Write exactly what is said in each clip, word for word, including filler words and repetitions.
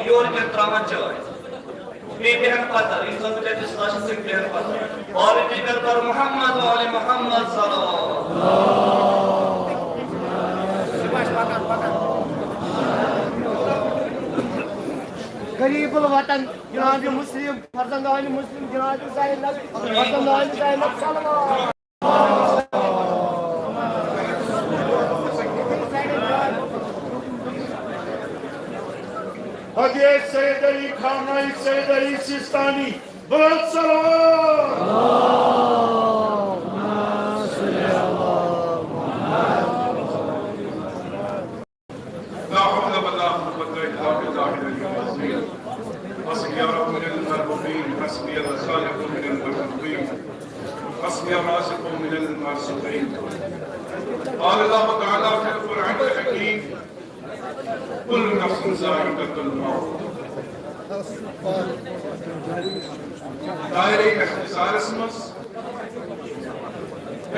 یور کٮ۪ن ترٛاوان چاے۔ بیٚیہِ بیٚہن پتھر، یِم زن تتہِ سُہ آسہِ، تِم بیٚہن پتھر۔ آل فِکر پر محمد، آل محمد صلوات۔ غریب الوطن جناب مسلم، فرزندان مسلم جناب زینب، فرزندان زینب صلوات۔ حضرت سید علی خامنہ ای، سید علی سیستانی، بلند صلوات۔ لا حول ولا قوة إلا بالله العلي العظيم. حسبي رب من المرحومين، حسبي الخالق من المخلوقين، حسبي الرازق من المرزوقين. قال الله تعالى في القرآن الحكيم: كل نفس ذائقة الموت. دائرہ اختصارس منٛز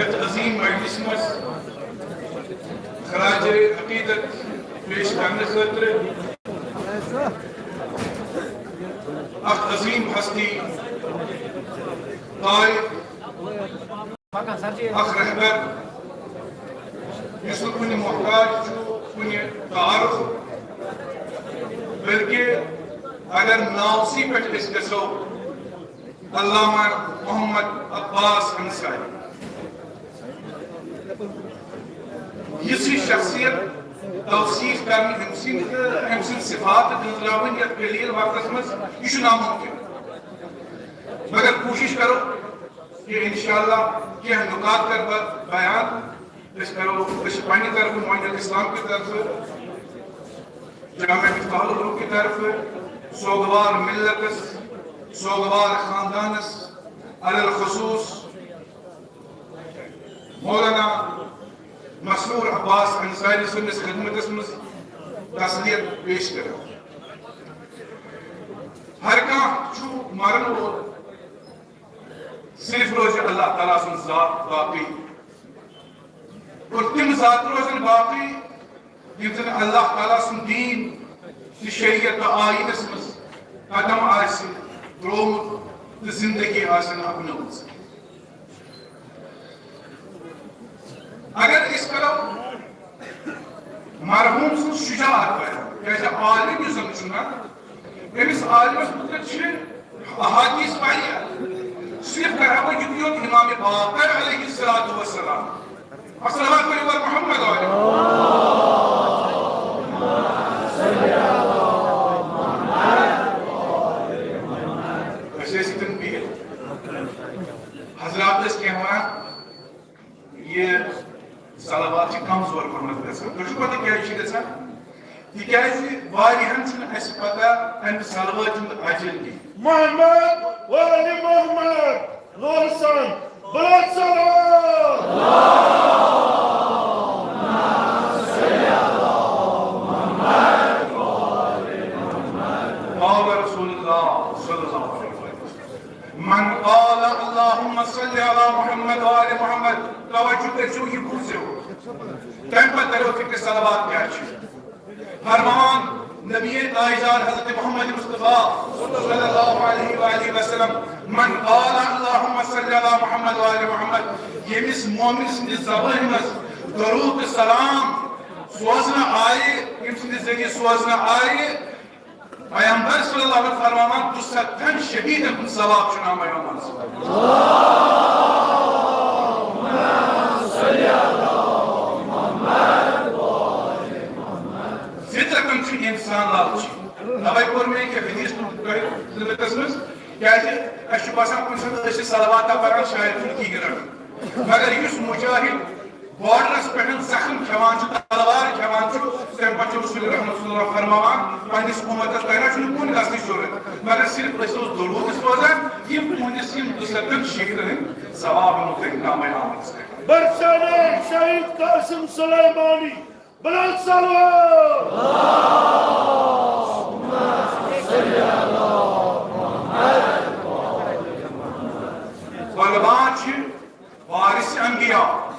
یتھ عظیم مجلس منٛز خراج عقیدت پیش کرنہٕ خٲطرٕ اکھ عظیم ہستی قائد، اکھ رہبر، یُس نہٕ کُنہِ محتاج چھُ، کُنہِ تعارف، بلکہِ اگر ناوسٕے پٮ۪ٹھ أسۍ گژھو، علامہ محمد عباس انصاری۔ یِژھ ہِش شخصیت توصیف کرٕنۍ أمۍ سٕنٛدۍ تہٕ أمۍ سٕنٛدۍ صفات گٔنزراوٕنۍ یَتھ قلیل وقتس منٛز، یہِ چھُ ناممکن۔ مگر کوٗشِش کرو کہ انشاءاللہ کینٛہہ نکات کرٕ بہٕ بیان۔ أسۍ کرو، أسۍ چھِ پننہِ طرفہٕ معین الاسلام کہِ طرفہٕ، جامع مفتاح العلوم کہِ طرفہٕ سوگوار ملتس، سوگوار خاندانس، علی الخصوص مولانا مسرور عباس انصاری سٕنٛدِس خدمتس منٛز تسلیت پیش کران۔ ہر کانٛہہ چھُ مرن وول، صرف روزِ اللہ تعالیٰ سُنٛد ذات باقی۔ اور تِم ذات روزن باقی، یِم زن اللہ تعالیٰ سُنٛد دیٖن تہٕ شریعت تہٕ آیٖنس منٛز قدم آسہِ ترٛوومُت تہٕ زندگی آسن اپنٲومٕژ۔ اگر أسۍ کرو مرحوم سٕنٛز شجاعت بیان، کیازِ عالم یُس زن چھُ نا، أمِس عالمس مُتعلق چھِ احادیث واریاہ۔ صرف کرٕ ہا بہٕ یُتُے یوت امام باقر علیہ الصلوۃ والسلام۔ السلام علیکم محمد علیہ۔ أسۍ ٲسۍ ییٚتٮ۪ن بِہِتھ۔ حضرات ٲسۍ کینٛہہ وَنان، یہِ صلوات چھِ کمزور پہمتھ گژھان۔ تُہۍ چھِو پتہ کیٛازِ چھِ گژھان؟ تِکیٛازِ واریاہن چھُنہٕ اَسہِ پتہ اَمہِ صلوات ہُنٛد اجر کینٛہہ۔ محمد وآل محمد، لول سان، بلند صلوات۔ قال رسول اللہ صلی اللہ علیہ وسلم، من قال اللهم صل على محمد وآل محمد، توجہ کٔرِو، یہِ بوٗزِو۔ تَمہِ پتہٕ تَریو فِکرِ صلوات کیٛاہ چھِ۔ فرمان نبی تاجدار حضرت محمد مصطفیٰ صلی اللہ علیہ وآلہ وسلم، من قال اللهم صل على محمد وآل محمد، ییٚمِس مومن سٕنٛدِ زبٲنۍ منٛز درود تہٕ سلام سوزنہٕ آیہِ، ییٚمہِ سٕنٛدِ ذٔریعہٕ سوزنہٕ آیہِ، پیغمبر صلی اللہ علیہ وسلم فرماوان، دُستن شہیدن ہُنٛد ثواب چھُ نامہ اعمالس منٛز۔ فطرتن چھُ انسان لالچی۔ توے کوٚر مےٚ یہِ حدیث تۄہہِ خدمتس منٛز، کیازِ اَسہِ چھُ باسان کُنہِ ساتہٕ أسۍ چھِ صلواتا پران، شاید چھُنہٕ کِہیٖنۍ رٹان۔ مگر یُس مجاہد بارڈرس پٮ۪ٹھ زخم کھٮ۪وان چھُ، تلوار کھٮ۪وان چھُ، تَمہِ پتہٕ چھُ رسول رحمت صلی اللہ علیہ وسلم فرماوان، پننِس اُمتس تۄہہِ نہ چھُنہٕ کُن گژھنٕچ ضروٗرت، مگر صرف ٲسۍ تو درود سوزان، یِم تُہنٛدِس یِم دُستن شہیدن ہٕنٛدۍ ثواب ہُنٛد تۄہہِ نامہ اعمالس پٮ۪ٹھ۔ برسانِ شہید قاسم سلیمانی، بلند صلوات۔ علماء چھِ وارث انبیاء۔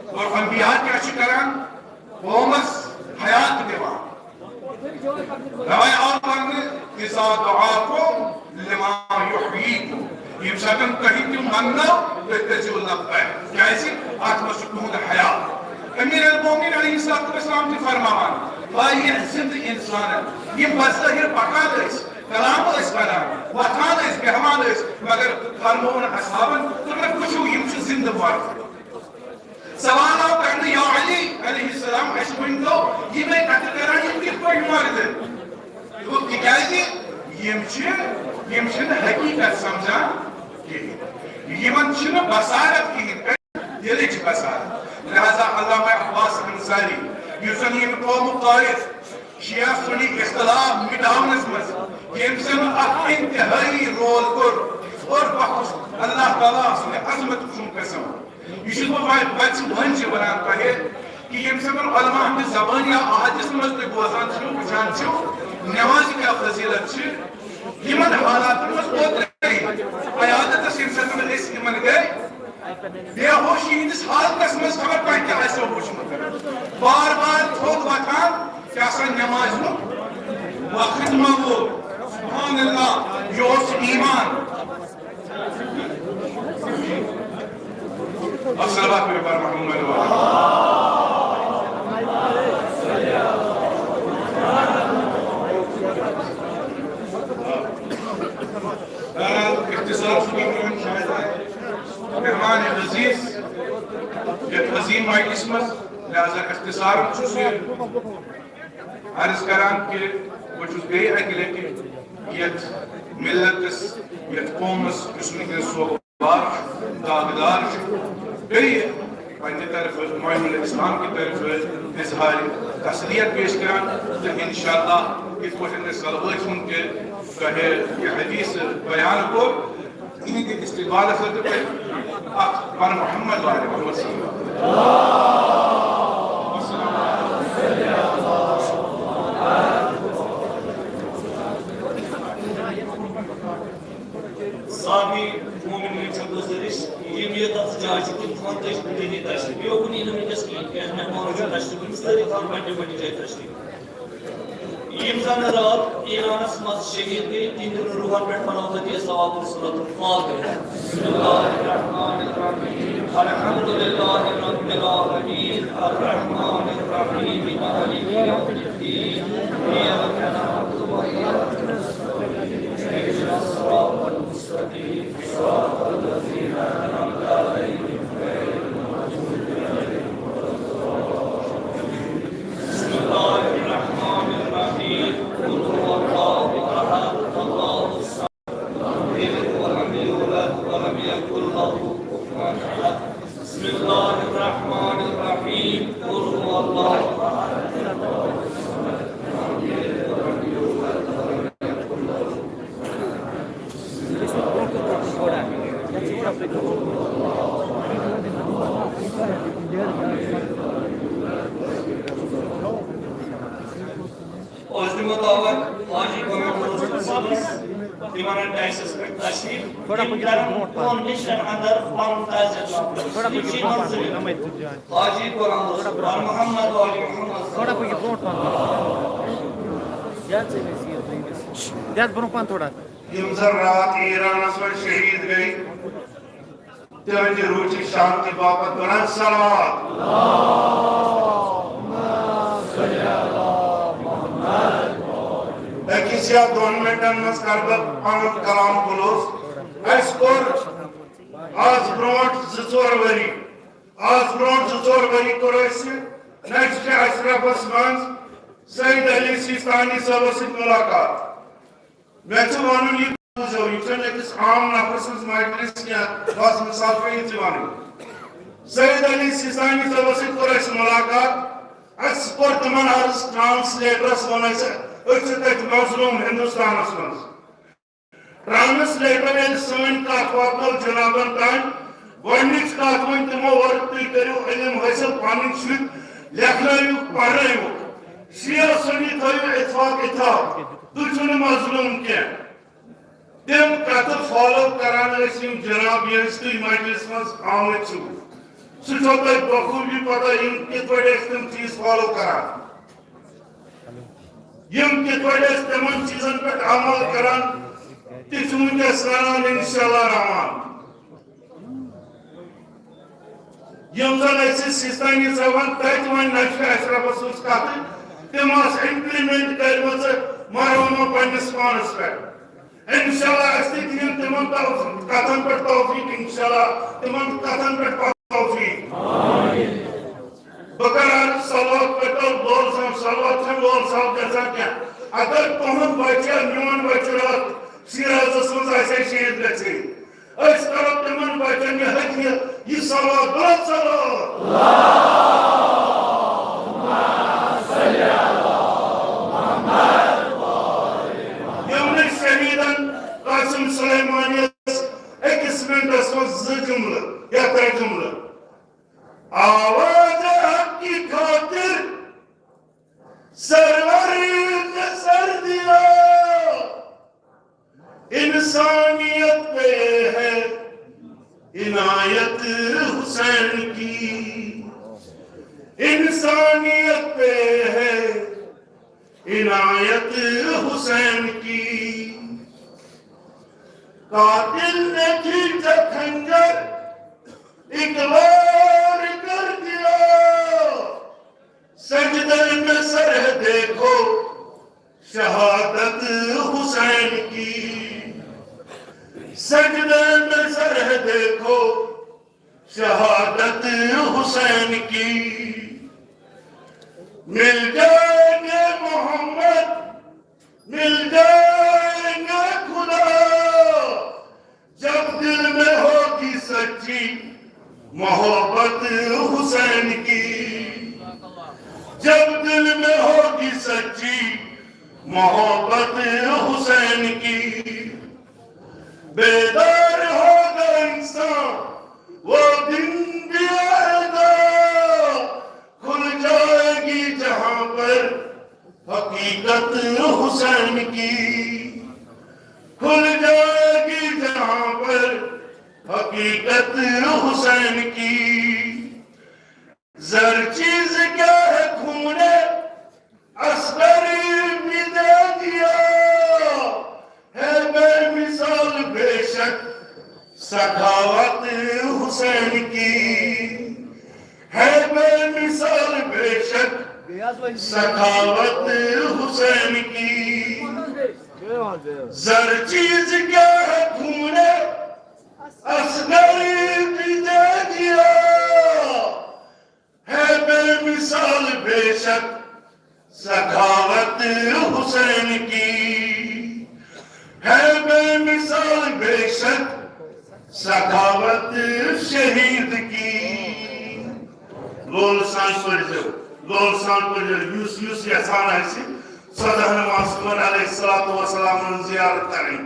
اور انبیاء کیٛاہ چھِ کران؟ قومس حیات دِوان۔ روایات اذا دعاکم لما یحییکم، ییٚمہِ ساتہٕ تۄہہِ تِم وننو، تُہۍ کٔرۍزیو لبیک، کیازِ اتھ منٛز چھُ تُہُنٛد حیات۔ امیر المومنین علیہ الصلوۃ والسلام چھِ فرماوان، واریاہ زندٕ انسانن، یِم بظٲہر پکان ٲسۍ، کلام ٲسۍ کران، وۄتھان ٲسۍ، بیہوان ٲسۍ، مگر فرمووُن اصحابن، دوٚپُکھ، وٕچھِو، یِم چھِ زندٕ مرد۔ سوال آو کرنہٕ، یا علی علیہ السلام، اَسہِ ؤنۍ تو، یِمے کتھٕ کران، یِم کِتھ پٲٹھۍ مردٕ؟ دوٚپُکھ، تِکیازِ یِم چھِ، یِم چھِنہٕ حقیقت سمجھان کِہیٖنۍ۔ یِمن چھِنہٕ بصارت کِہیٖنۍ، دِلٕچ بصارت۔ لہذا علامہ عباس انصاری، یُس زن ییٚمہِ قومُک قائد، شیعہ سنی اختلاف مٹاونس منٛز ییٚمۍ زن اکھ انتہٲئی رول کوٚر، اور بہٕ چھُس اللہ تعالیٰ سٕنٛدِ عظمت سُنٛد قسم۔ یہِ چھُس بہٕ وۄنۍ، وۄنۍ چھُ وۄنۍ چھِ وَنان تۄہہِ کہِ ییٚمہِ ساتہٕ علماء ہٕنٛدِ زبٲنۍ یا عہدِس منٛز تُہۍ بوزان چھِو، وٕچھان چھِو، نٮ۪مازِ کیٛاہ فضیلت چھِ، یِمن حالاتن منٛز اوترٕ عیادتس ییٚمہِ ساتہٕ أسۍ یِمن گٔے، بے ہوشی ہٕنٛدِس حالتس منٛز خبر تۄہہِ کیٛاہ آسیو وٕچھمُت۔ بار بار تھوٚد وۄتھان، کیٛاہ سا نٮ۪مازِ ہُنٛد وقت ما ووت؟ سبحان اللہ، یہِ اوس ایمان۔ الصلوات پہ پر محمد و آل۔ بہرحال، اختصار چھُ مےٚ ووٚنمُت، شاید مہمان عزیز یتھ عظیم مجلس منٛز، لہذا اختصار چھُس یہِ عرض کران کہ بہٕ چھُس بیٚیہِ اکہِ لٹہِ یتھ ملتس، یتھ قومس، یُس وٕنکیٚس سوبار چھُ، داغدار چھُ، بیٚیہِ پننہِ طرفہٕ، معین الاسلام کہِ طرفہٕ اظہار تسلیت پیش کران۔ تہٕ انشاءاللہ، یِتھ پٲٹھۍ مےٚ صلوٲتۍ ہُنٛد تہِ تۄہہِ یہِ حدیث بیان کوٚر، تِہنٛدِ استقبال خٲطرٕ تۄہہِ اکھ پر محمد وعلیہ محمد صلی اللہ۔ صحابی مومنین چھےٚ گُزٲرِش، یِم ییٚتٮ۪تھ جایہِ چھِ، تِم تھاوَن تٔتھۍ کُنہِ جایہِ تشریٖف۔ یوکُن یی نہٕ وٕنکیٚس کِہیٖنۍ، کینٛہہ مہمان چھِ تشریٖف، یِم سٲری تھاوَن پننہِ پننہِ جایہِ تشریٖف۔ یِم زَن راتھ ایرانَس منٛز شہیٖد گٔے، تِہنٛدٮ۪ن روحَن پٮ۪ٹھ پَرو تۄہہِ صلوات و سورۃ الفاتحہ۔ بسم اللہ الرحمن الرحیم۔ الحمد للہ رب العالمین۔ الرحمن الرحیم۔ مالک یوم الدین۔ ایاک نعبد و ایاک نستعین۔ اہدنا الصراط المستقیم۔ صراط الذین انعمت علیہم غیر المغضوب علیہم ولا الضالین۔ بسم اللہ الرحمن الرحیم۔ قل هو اللہ احد، اللہ الصمد، لم یلد ولم یولد ولم یکن له کفوا احد۔ بسم اللہ الرحمن الرحیم۔ قل هو اللہ احد۔ أسۍ دِمو دعوت حاجی غلام رسول صٲبس، تِمن انہِ ڈیسس پٮ۪ٹھ تشریٖف۔ تِم کرن دۄن مِنٹن اندر پنُن تعزیت پیش۔ تھوڑا پٔکِو برونٛہہ پہن۔ حاجی غلام رسول، محمد علی محمد۔ تھوڑا پٔکِو برونٛہہ پہن۔ یتھ برونٛہہ پہن تھوڑا۔ یِم زن راتھ ایرانس منٛز شہیٖد گٔے، تِہنٛدِ روحٕچہِ شانتی باپتھ بنان صلوات۔ أکِس یا دۄن مِنٹن منٛز کرٕ بہٕ پنُن کلام close۔ اَسہِ کوٚر آز برونٛٹھ زٕ ژور ؤری، آز برونٛٹھ زٕ ژور ؤری کوٚر اَسہِ نجفِ اشرفس منٛز سید علی سیستانی صٲبس سۭتۍ مُلاقات۔ مےٚ چھُ وَنُن، یہِ بوٗزِو، یہِ چھَنہٕ أکِس عام نفرٕ سٕنٛز مجلس کینٛہہ، بس مثال چھُ یہِ تہِ وَنٕنۍ۔ سید علی سیستانی صٲبس سۭتۍ کوٚر اَسہِ مُلاقات، اَسہِ کوٚر تِمن عرض، ٹرانسلیٹرس ووٚن اَسہِ، أسۍ چھِ تَتہِ مظلوٗم ہندوستانس منٛز۔ ٹرانسلیٹر ییٚلہِ سٲنۍ کتھ واتنٲو جنابن تام، گۄڈنِچ کتھ ؤنۍ تِمو، اورٕ تُہۍ کٔرِو علم حٲصِل، پنٕنۍ شُرۍ لیکھنٲیِو، پرنٲیِو۔ شیعہ سنی تھٲیِو اتفاق اتحاد، تُہۍ چھِو نہٕ مظلوم کینٛہہ۔ تِم کتھٕ follow کران ٲسۍ یِم جناب، ییٚلہِ تُہۍ مجلس منٛز آمٕتۍ چھِو، سُہ چھو تۄہہِ بخوٗبی پتہ یِم کِتھ پٲٹھۍ ٲسۍ تِم چیٖز follow کران۔ یِم کِتھ پٲٹھۍ ٲسۍ تِمن چیٖزن پٮ۪ٹھ عمل کران، تہِ چھُ وٕنکیٚس رنان انشاءاللہ رحمان۔ یِم زن اسہِ سیستانی صٲبن تتہِ وۄنۍ نشہ اشرفس سٕنٛز کتھٕ، تِم آسہٕ implement کٔرمٕژٕ، مگر وۄنۍ پننِس پانس پٮ۪ٹھ۔ انشاءاللہ اسہِ تہِ دِیِن تِمن توفیق، کتھن پٮ۪ٹھ توفیق، انشاءاللہ تِمن کتھن پٮ۪ٹھ توفیق۔ بہٕ کرٕ عرض صلوات پٔرۍتو لول صاحب، صلوات چھَنہٕ لول صاحب گژھان کینٛہہ۔ اگر تُہُنٛد بچہِ یا میون بچہِ راتھ سیٖرازس منٛز آسہِ ہے شہیٖد گژھِ ہے، أسۍ کرو تِمن بچن یہِ ہدیہ، یہِ صلوات، بہٕ صلوات۔ یِمنٕے شہیٖدن قاسم سلیمانیس أکِس منٹس منٛز زٕ جملہٕ یا ترٛےٚ جملہٕ۔ آواز حق کی خاطر سرور نے سر دیا، انسانیت پہ ہے عنایت حسین کی، انسانیت پہ ہے عنایت حسین کی۔ قاتل نے کھینچا خنجر، اقرار کر دیا، سجدے میں سر ہے دیکھو، شہادت حسین کی۔ سجدے میں سر ہے دیکھو، شہادت حسین کی۔ مل جائیں گے محمد، مل جائیں گے خدا، جب دل میں ہوگی سچی محبت حسین کی، جب دل میں ہوگی سچی محبت حسین کی، بیدار ہوگا انسان، وہ دن بھی آئے گا، کھل جائے گی جہاں پر حقیقت حسین کی، کھل جائے گی جہاں پر حقیقت حسین کی۔ زر چیز کیا ہے خون اصغر بھی دے دیا، ہے بے مثال بے شک سخاوت حسین کی، ہے بے مثال بے شک سخاوت حسین کی۔ زر چیز کیا ہے خون اصغر بھی دے دیا، ہے بے مثال بے شک سخاوت حسین کی، ہے بے مثال بے شک سخاوت شہید کی۔ لول سان پٔرۍزیو، لول سان پٔرۍزیو، یُس یُس یژھان آسہِ ژۄدہن معصومن علیہ الصلوۃ والسلام ہٕنٛز زیارت کرٕنۍ۔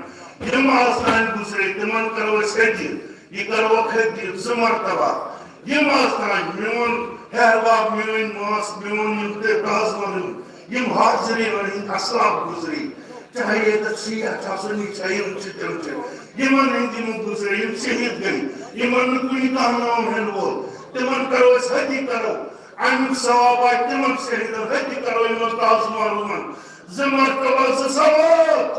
یِم آز تام گُزرے، تِمن کرو أسۍ ہدیہِ، یہِ کرو ہدیہِ زٕ مرتبہ۔ یِم آز تام میون ہیہر باب، میٲنۍ ماس، میون یِم تہِ پرٛزنٲوِم، یِم حاضریٖنن ہٕنٛدۍ اسلاف گُزری، چاہے ییٚتٮ۪تھ شیعہ چھا، سُنی چھا، یِم چھِ، تِم چھِ، یِمن ہٕنٛدۍ یِم گُزری، یِم شہیٖد گٔے، یِمن نہٕ کُنہِ کانٛہہ نام ہٮ۪نہٕ وول، تِمن کرو أسۍ ہدیہِ کرو۔ اَمیُک ثواب واتہِ تِمن شہیٖدن، ہدیہِ کرو یِمن تازٕ معلوٗمن۔ زٕ مرتبہ زٕ صلوات۔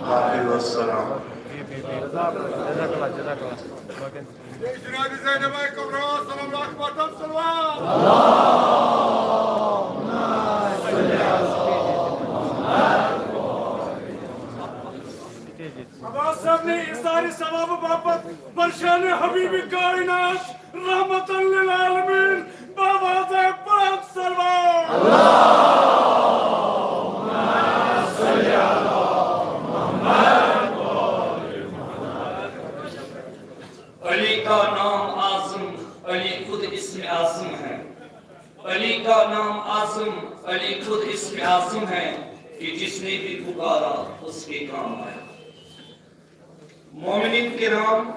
باقی والسلام۔ جناب زینب کبریٰ صلی اللہ علیہ وسلم، صلوات۔ عباس صاحب نے اظہار ثواب باپت برشان حبیب کائنات رحمت للعالمین باواز پاک صلوات۔ علی کا نام اعظم، علی خود اسم اعظم ہے۔ علی کا نام اعظم، علی خود اسم اعظم ہے کہ جس نے بھی پکارا اس کے کام آیا۔ مومنین کرام،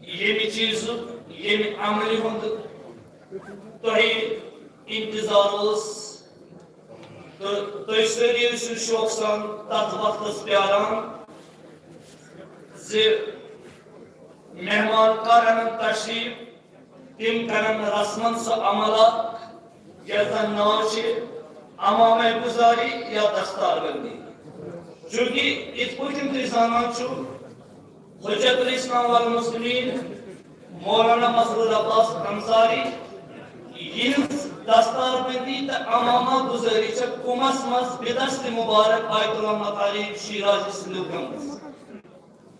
ییٚمہِ چیٖزُک، ییٚمہِ عملہِ ہُنٛد تۄہہِ انتظار اوس، تہٕ تُہۍ سٲری ٲسِو شوقہٕ سان تَتھ وقتَس پیاران زِ مہمان کر اَنَن تشریٖف، تِم کرَن رسمن سُہ عمل اکھ یَتھ زَن ناو چھِ عمامہ گُزاری یا دستار بندی۔ چوٗنٛکہِ یِتھ پٲٹھۍ تُہۍ زانان چھِو، حجت الاسلام والمسلمین مولانا مسرور عباس انصاری، یِہٕنٛز دستار بندی تہٕ عمامہ گُزٲری چھےٚ قُمس منٛز بدست مبارک آیت اللہ مطالب شیرازی سٕنٛدیو گٔمٕژ۔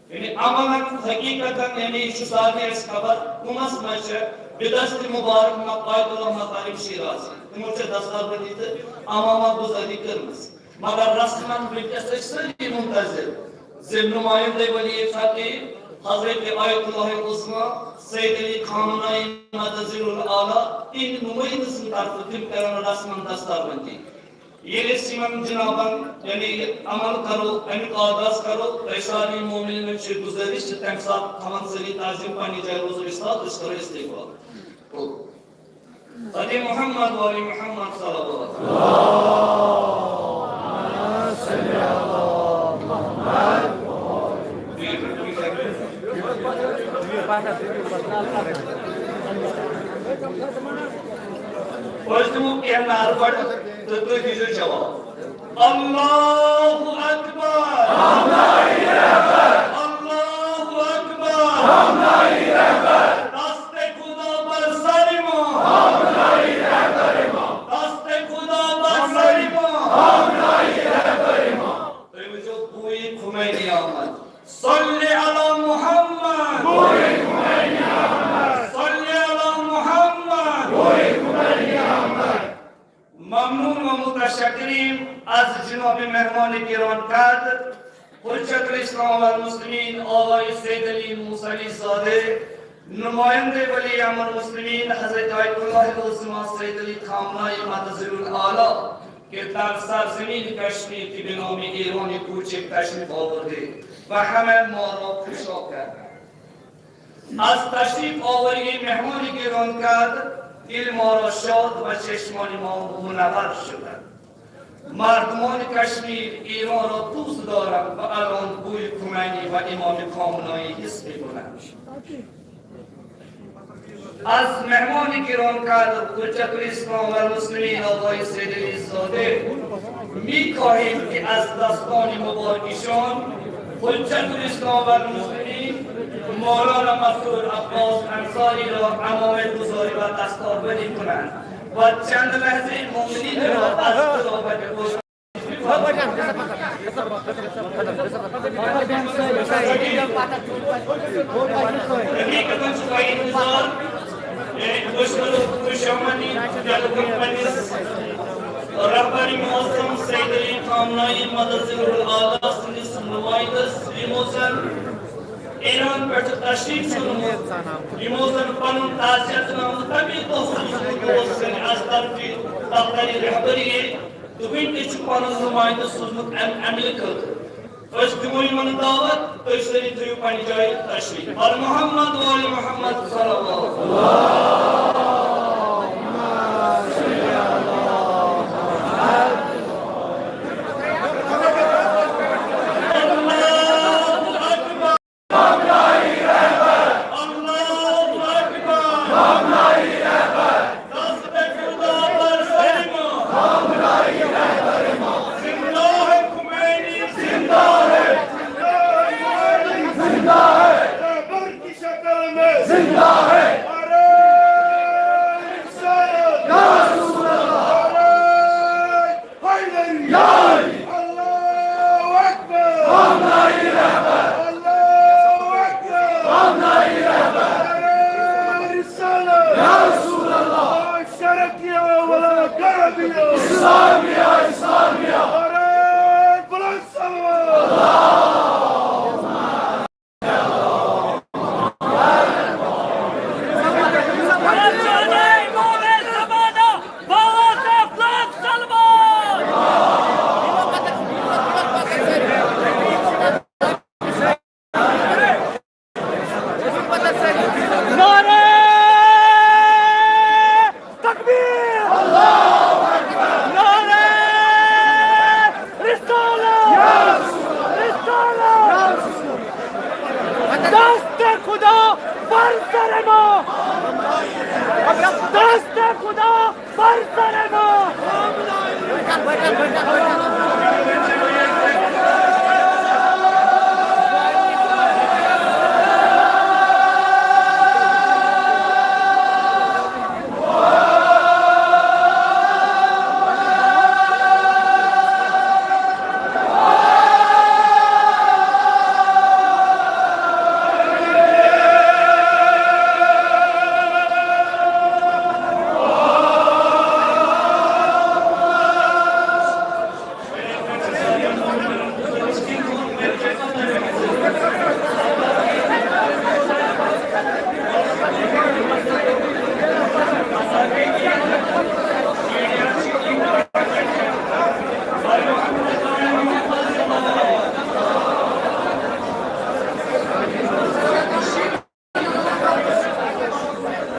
یعنی عملاً حقیقتاً، یعنی یہِ چھُ سارنٕے اَسہِ خبر، قُمس منٛز چھےٚ بدست مبارک آیت اللہ مطالب شیرازی، تِمو چھےٚ دستار بندی تہٕ عمامہ گُزٲری کٔرمٕژ۔ مگر رسمن وٕنکیٚس ٲسۍ سٲری منتظر زِ نمایندے ولی فقیہ حضرت آیت اللہ عظمیٰ سید علی خامنائی مدظل الاعلیٰ تِہنٛدِ نمٲیندٕ سٕنٛدِ طرفہٕ تِم کرن رسمن دستار بندی۔ ییٚلہِ أسۍ یِمن جنابن یعنی عمل کرو، امیُک آغاز کرو، تۄہہِ سارنٕے مومنن چھِ گُزٲرِش زِ تمہِ ساتہٕ تھاون سٲری تعظیم پننہِ جایہِ، روزو أسۍ تھاوو، أسۍ کرو استقبال۔ فتح محمد وآل محمد صلوات۔ أسۍ دِمو کینٛہہ نعرٕ گۄڈٕ تہٕ تُہۍ دیٖزیو جواب۔ اللہ اکبر۔ اللہ اکبر۔ دست خدا بر سر ما۔ دست خدا بر سر ما۔ تُہۍ ؤنۍزیو بویہِ خمینی آمد۔ صلی علی محمد۔ صلی علی محمد۔ ممنون و متشکرین از جناب مهمان گرانقدر، حجت الاسلام والمسلمین آقای سید علی موسوی زاده، نماینده ولی امر مسلمین حضرت آیت الله عظمی سید علی خامنه‌ای مدظل الاعلی که در سرزمین کشمیر که به نام ایران کوچک تشریف آورده و همه ما را خوشا کرده. از تشریف آوری مهمان گرانقدر دل ما را شاد و چشمان ما منور شده. مردمان کشمیر ایران را دوست دارند و الان بوی خمینی و امام خامنه‌ای حس می‌کنند. از مهمان گرانقدر حجت الاسلام والمسلمین آقای سید علی زاده می‌خواهیم که از دستان مبارکشان حجت الاسلام والمسلمین مولانا مسرور عباس انصاری را عمامه گذاری و دستاربندی کنند و چند لحظه مؤمنین را از خلافت خود حقیقتاً چھُ تۄہہِ اِنتظار، یعنی أسۍ کرو خوش آمدید، یَتھ پٮ۪ٹھ پننِس رہبر معظم سید علی خامنائی مدظل الاعلیٰ سٕنٛدِس نمائندس، یِمو زن ایران پٮ۪ٹھ تشریف چھُ اوٚنمُت، یِمو زن پنُن تعزیت نامہٕ تَمہِ دۄہ سوٗزمُت اوس، یعنی از طرفِ دفتر رہبری۔ تہٕ وٕنۍ تہِ چھُ پنُن نمائندٕ سوٗزمُت امہِ عملہِ خٲطرٕ۔ أسۍ دِمو یِمن دعوت، تُہۍ سٲری تھٲیِو پننہِ جایہِ تشریف۔ بر محمد و آل محمد صلوات۔ اللہ اکبر۔ دست خدا بر سر ما۔ زندہ ہے خمینی، زندہ ہے۔ زندہ ہے۔ رہبر کی شکل میں زندہ ہے۔ نعرہ رسالت۔ یا رسول اللہ۔ نعرہ حیدری۔ یا علی۔ اللہ اکبر۔ ہم نائی رہبر۔ اللہ اکبر۔ ہم نائی رہبر۔ نعرہ رسالت۔ یا رسول اللہ۔ شرقیہ ولا غربیہ۔ اسلامیہ، اسلامیہ۔ نعرہ بلند صلوات۔ نعرہ تکبیر! نعرہ بر سر ما، دست خدا بر سر ما.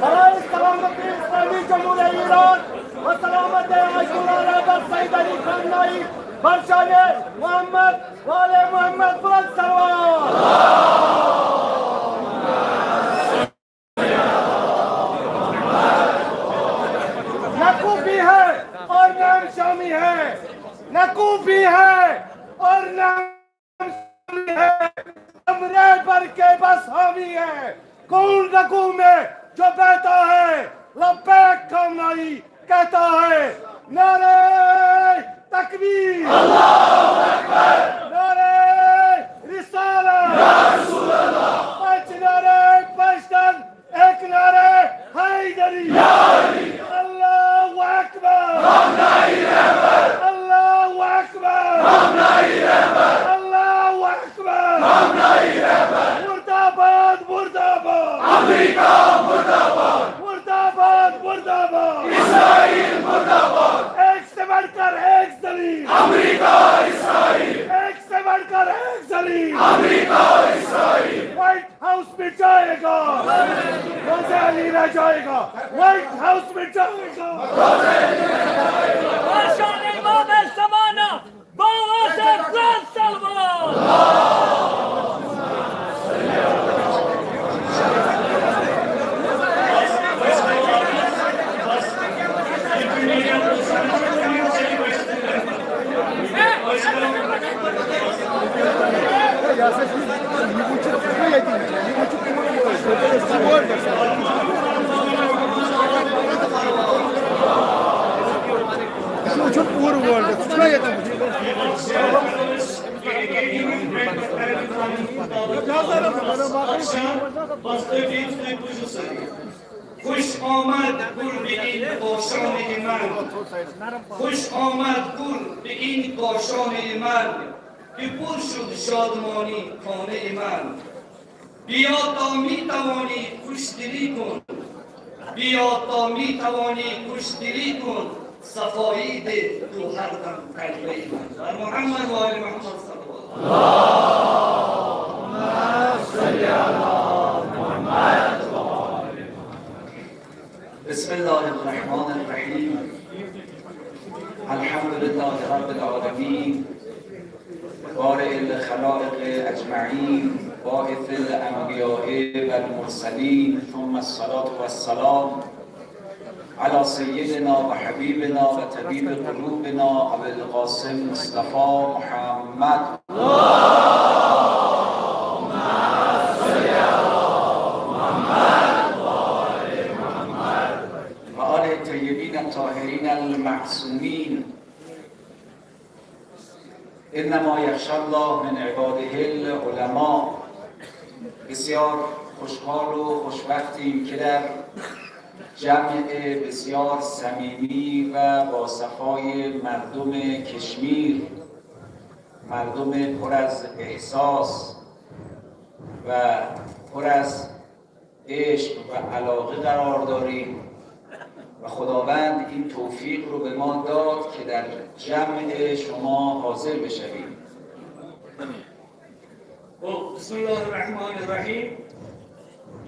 برای سلامت اسلامی جمهوری ایران و سلامت آیت‌الله رهبر سید علی خامنه‌ای، بر شان محمد و آل محمد بلند صلوات. نہ کوفی ہے اور نہ ہم شامی ہے، نہ کوفی ہے اور نہ ہم شامی ہے، ہم رہبر کے بس حامی ہے. کون رگوں میں جو بہتا ہے، لبیک خامنہ‌ای کہتا ہے. نعرہ تکبیر، نعرہ رسالت، پانچ نعرہ پشتن، ایک نعرہ حیدری. اللہ اکبر، اللہ اکبر، اللہ اکبر. مردہ باد، مردہ باد. امریکہ مردہ باد. مردہ باد، مردہ باد. اسرائیل مردہ باد. ایک سے بڑھ کر ایک ذلیل. امریکہ، اسرائیل. ایک سے بڑھ کر ایک ذلیل. امریکہ، اسرائیل. وائٹ ہاؤس مٹ جائے گا، روزہ علی رہ جائے گا، وائٹ ہاؤس مٹ جائے گا. بر شان امام زمانہ، بر سر بلند صلوات. خوش آمد گل به این کاشان من، خوش آمد گل به این کاشان من، که پر شد شادمانی خانه من. بیا تا می‌توانی خوش‌دلی کن، بیا تا می‌توانی خوش‌دلی کن، صفایی ده تو هر دم قلبه من. بر محمد و آل محمد صلوات. بسم الله الرحمن الرحیم. الحمد لله رب العالمین، بارئ الخلائق اجمعین، باعث الانبیاء والمرسلین، ثم الصلاة والسلام علی سیدنا و حبیبنا و طبیب قلوبنا ابی القاسم مصطفی محمد و آل طیبین الطاهرین المعصومین. انما یخشی الله من عباده العلماء. بسیار خوشحال و خوشبختیم که در جمع بسیار صمیمی و با صفای مردم کشمیر، مردم پر از احساس و پر از عشق و علاقه قرار داریم و خداوند این توفیق رو به ما داد که در جمع شما حاضر بشویم. گوٚو، بسم اللہ الرحمن الرحیم.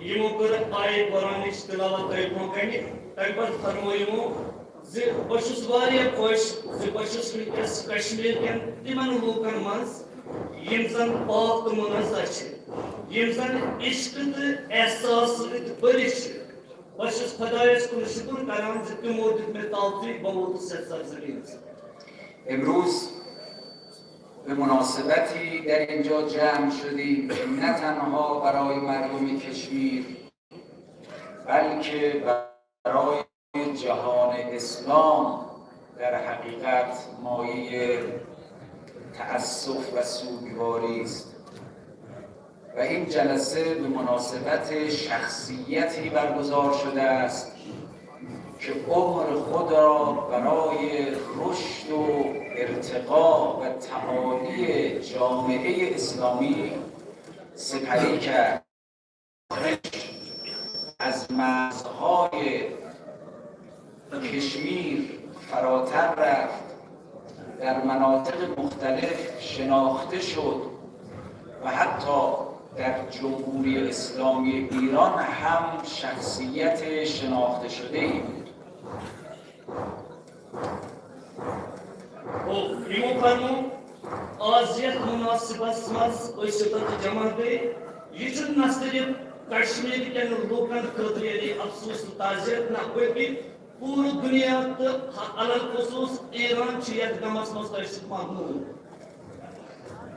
یِمو کٔر آیہِ قرآنٕچ تلاوت تۄہہِ برونٛہہ کنہِ۔ تَمہِ پتہٕ فرموو یِمو زِ بہٕ چھُس واریاہ خۄش زِ بہٕ چھُس وٕنکیٚس کشمیر کٮ۪ن تِمن لوٗکن منٛز یِم زن پاک تہٕ منزہ چھِ۔ یِم زَن عشقہٕ تہٕ احساس سۭتۍ بٔرِتھ چھِ۔ بہٕ چھُس خۄدایَس کُن شُکُر کران زِ تِمو دیُت مےٚ توفیٖق، بہٕ ووتُس یَتھ سرزٔمیٖنَس۔ امروز به مناسبتی در اینجا جمع شدیم، نه تنها برای مردم کشمیر، بلکه برای جهان اسلام در حقیقت مایهٔ تأسف و سوگواری است. و این جلسه به مناسبت شخصیتی برگزار شده است که عمر خود را برای رشد و ارتقا و تعالی جامعهٔ اسلامی سپری کرد. از مرزهای کشمیر فراتر رفت، در مناطق مختلف شناخته شد و حتی در جمهوری اسلامی ایران هم شخصیت شناخته شده ای بود. او یِمو فرمو، آز یَتھ مُناسِبَس منٛز أسۍ یوٚتَتھ جمع گٔے، یہِ چھُ نہ صرف کشمیٖر کٮ۪ن لوٗکَن خٲطرٕ یعنی افسوس تہٕ تعزیت نہ، بلکہِ پوٗرٕ دُنیا تہٕ علالخصوٗص ایران چھِ یَتھ غمَس منٛز تۄہہِ سۭتۍ مغموٗم۔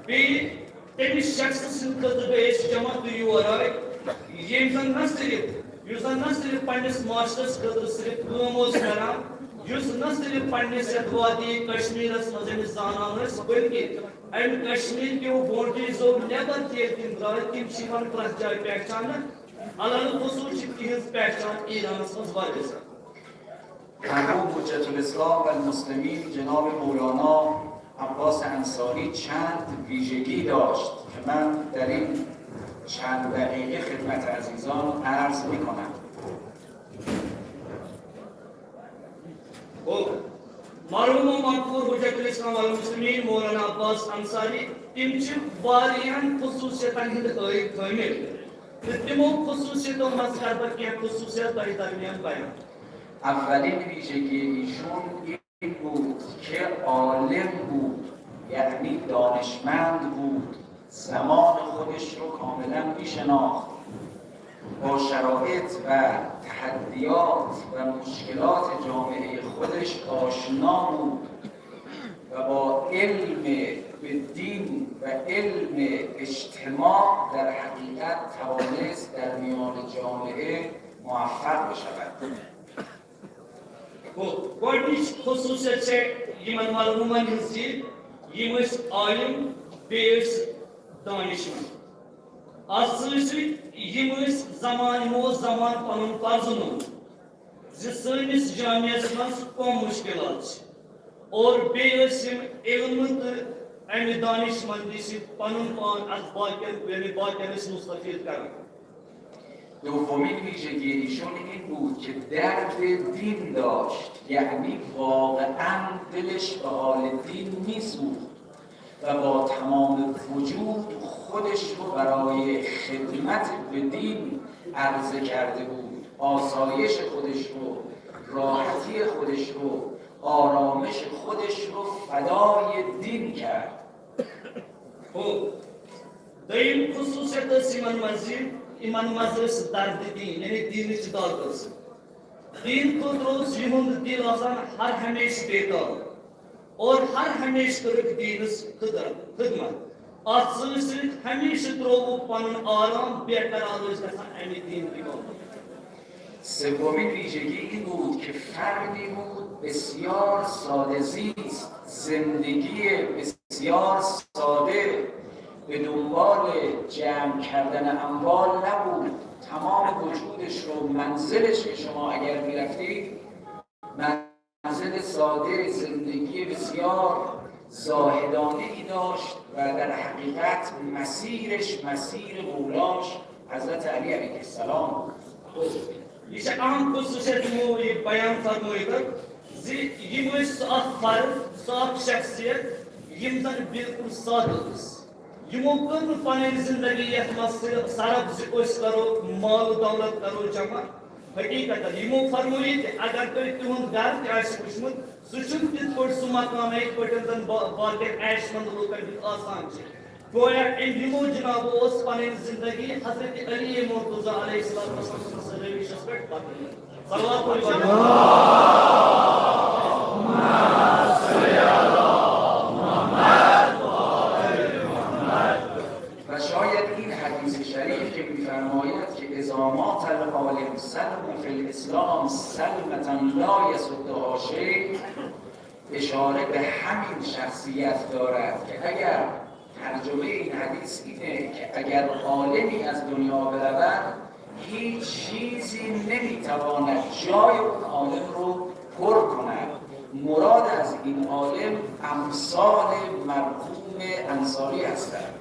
بیٚیہِ تٔمِس شخصہٕ سٕنٛدِ خٲطرٕ گٔے أسۍ جمع تہٕ یور آے، ییٚمۍ زَن نہ صرف یُس زَن نہ صرف پننِس معاشرس خٲطرٕ صرف کٲم اوس کران، یُس نہ صرف پننِس یَتھ وادی کشمیرس منٛز أمِس زانان ٲسۍ، بلکہِ امہِ کشمیر کیو باؤنڈریزو نٮ۪بر تہِ ییٚلہِ تِم درٛاے، تِم چھِ یِوان پرٛٮ۪تھ جایہِ پہچاننہٕ۔ علالخصوٗص چھِ تِہنٛز پہچان ایرانس منٛز واریاہ زیادٕ۔ مرحوم حجت الاسلام و المسلمین جناب مولانا عباس انصاری چند ویژگی داشت که من در این چند دقیقه خدمت عزیزان عرض می‌کنم. گوٚو، مرحوم و مغفور حجت الاسلام والمسلمین مولانا عباس انصاری، تِم چھِ واریاہن خصوٗصیتن ہٕنٛدۍ عٲیِد حٲمِد، تہٕ تِمو خصوٗصیتو منٛز کرٕ بہٕ کینٛہہ خصوٗصیت تۄہہِ درمیان بیان۔ اولین ویژگی ایشون این بود که عالم بود، یعنی دانشمند بود، زمان خودش رو کاملا میشناخت، با شرایط و تحدیات و مشکلات جامعهٔ خودش آشنا بود و با علم به دین و علم اجتماع در حقیقت توانست در میان جامعه موفق بشود. گوٚو، گۄڈٕنِچ خصوٗصیت چھےٚ یِمن مرحوٗمن ہٕنٛز یہِ، یِم ٲسۍ عٲلِم، بیٚیہِ ٲسۍ دٲنِشمَنٛد۔ اَتھ سۭتۍ سۭتۍ یِم ٲسۍ زمان، یِمو اوس زمان پَنُن پَرزُن اوٚنمُت زِ سٲنِس جامعس منٛز کۄم مُشکِلات چھِ، اور بیٚیہِ ٲسۍ یِم علمہٕ تہٕ اَمہِ دانِشمَندی سۭتۍ پَنُن پان اَتھ باقین، یعنی باقین ٲسۍ مُستفیٖد کران۔ دومین ویژگی ایشون این بود که درد دین داشت، یعنی واقعا دلش به حال دین میسوخت و با تمام وجود خودش رو برای خدمت به دین عرضه کرده بود، آسایش خودش رو، راحتی خودش رو، آرامش خودش رو فدای دین کرد. گوٚو، دوٚیِم خصوٗصیت ٲس یِمن منٛز یہِ، یِمن منٛز ٲس درد دیٖن، یعنی دیٖنٕچ دگ ٲس۔ دیٖن خٲطرٕ اوس یِہُنٛد دِل آسان ہر ہمیشہٕ بیتاب، اور ہر ہمیشہٕ کٔرٕکھ دیٖنس خدمت، خدمت۔ اتھ سۭتۍ سۭتۍ ہمیشہٕ ترٛووُکھ پنُن آرام، بے قرار ٲسۍ گژھان امہِ دیٖن کہِ باپتھ۔ سومین ویژگی این بود که فردی بود بسیار ساده زیست، زندگی بسیار ساده، به دنبال جمع کردن اموال نبود، تمام وجودش رو، منزلش که شما اگر میرفتید، منزل ساده، زندگی بسیار زاهدانه ای داشت و در حقیقت مسیرش مسیر مولاش حضرت علی علیه السلام بود. یہِ چھِ اہم خصوٗصیت یِمو یہِ بیان فرمٲیِتھ زِ یِم ٲسۍ سُہ اکھ فرد، سُہ اکھ شخصیت یِم زن بالکل سادٕ ٲسۍ۔ یِمو کٔر نہٕ پنٕنۍ زندگی یتھ منٛز صرف صرف زِ أسۍ کرو مال و دولت کرو جمع۔ حقیقتاً یِمو فرمٲیِتھ زِ اگر تۄہہِ تِہُنٛد گرٕ تہِ آسہِ وٕچھمُت، سُہ چھُنہٕ تِتھ پٲٹھۍ سُہ مکان یِتھ پٲٹھۍ زن با-، باقین عیش مند لوٗکن ہُنٛد آسان چھِ۔ گویا أمۍ یِمو جناب اوس پنٕنۍ زندگی حضرت علی مرتضیٰ علیہ السلام سٕنٛدِس روشس پٮ۪ٹھ پکنٲومٕژ۔ صلوات و سلام۔ و شاید این حدیث شریف که می‌فرماید که اذا مات العالم سلم فی الاسلام سلمة لا یصدها شیء اشاره به همین شخصیت دارد که اگر ترجمه این حدیث اینه که اگر عالمی از دنیا برود هیچ چیزی نمیتواند جای اون عالم رو پر کند. مراد از این عالم امثال مرحوم انصاری هستند.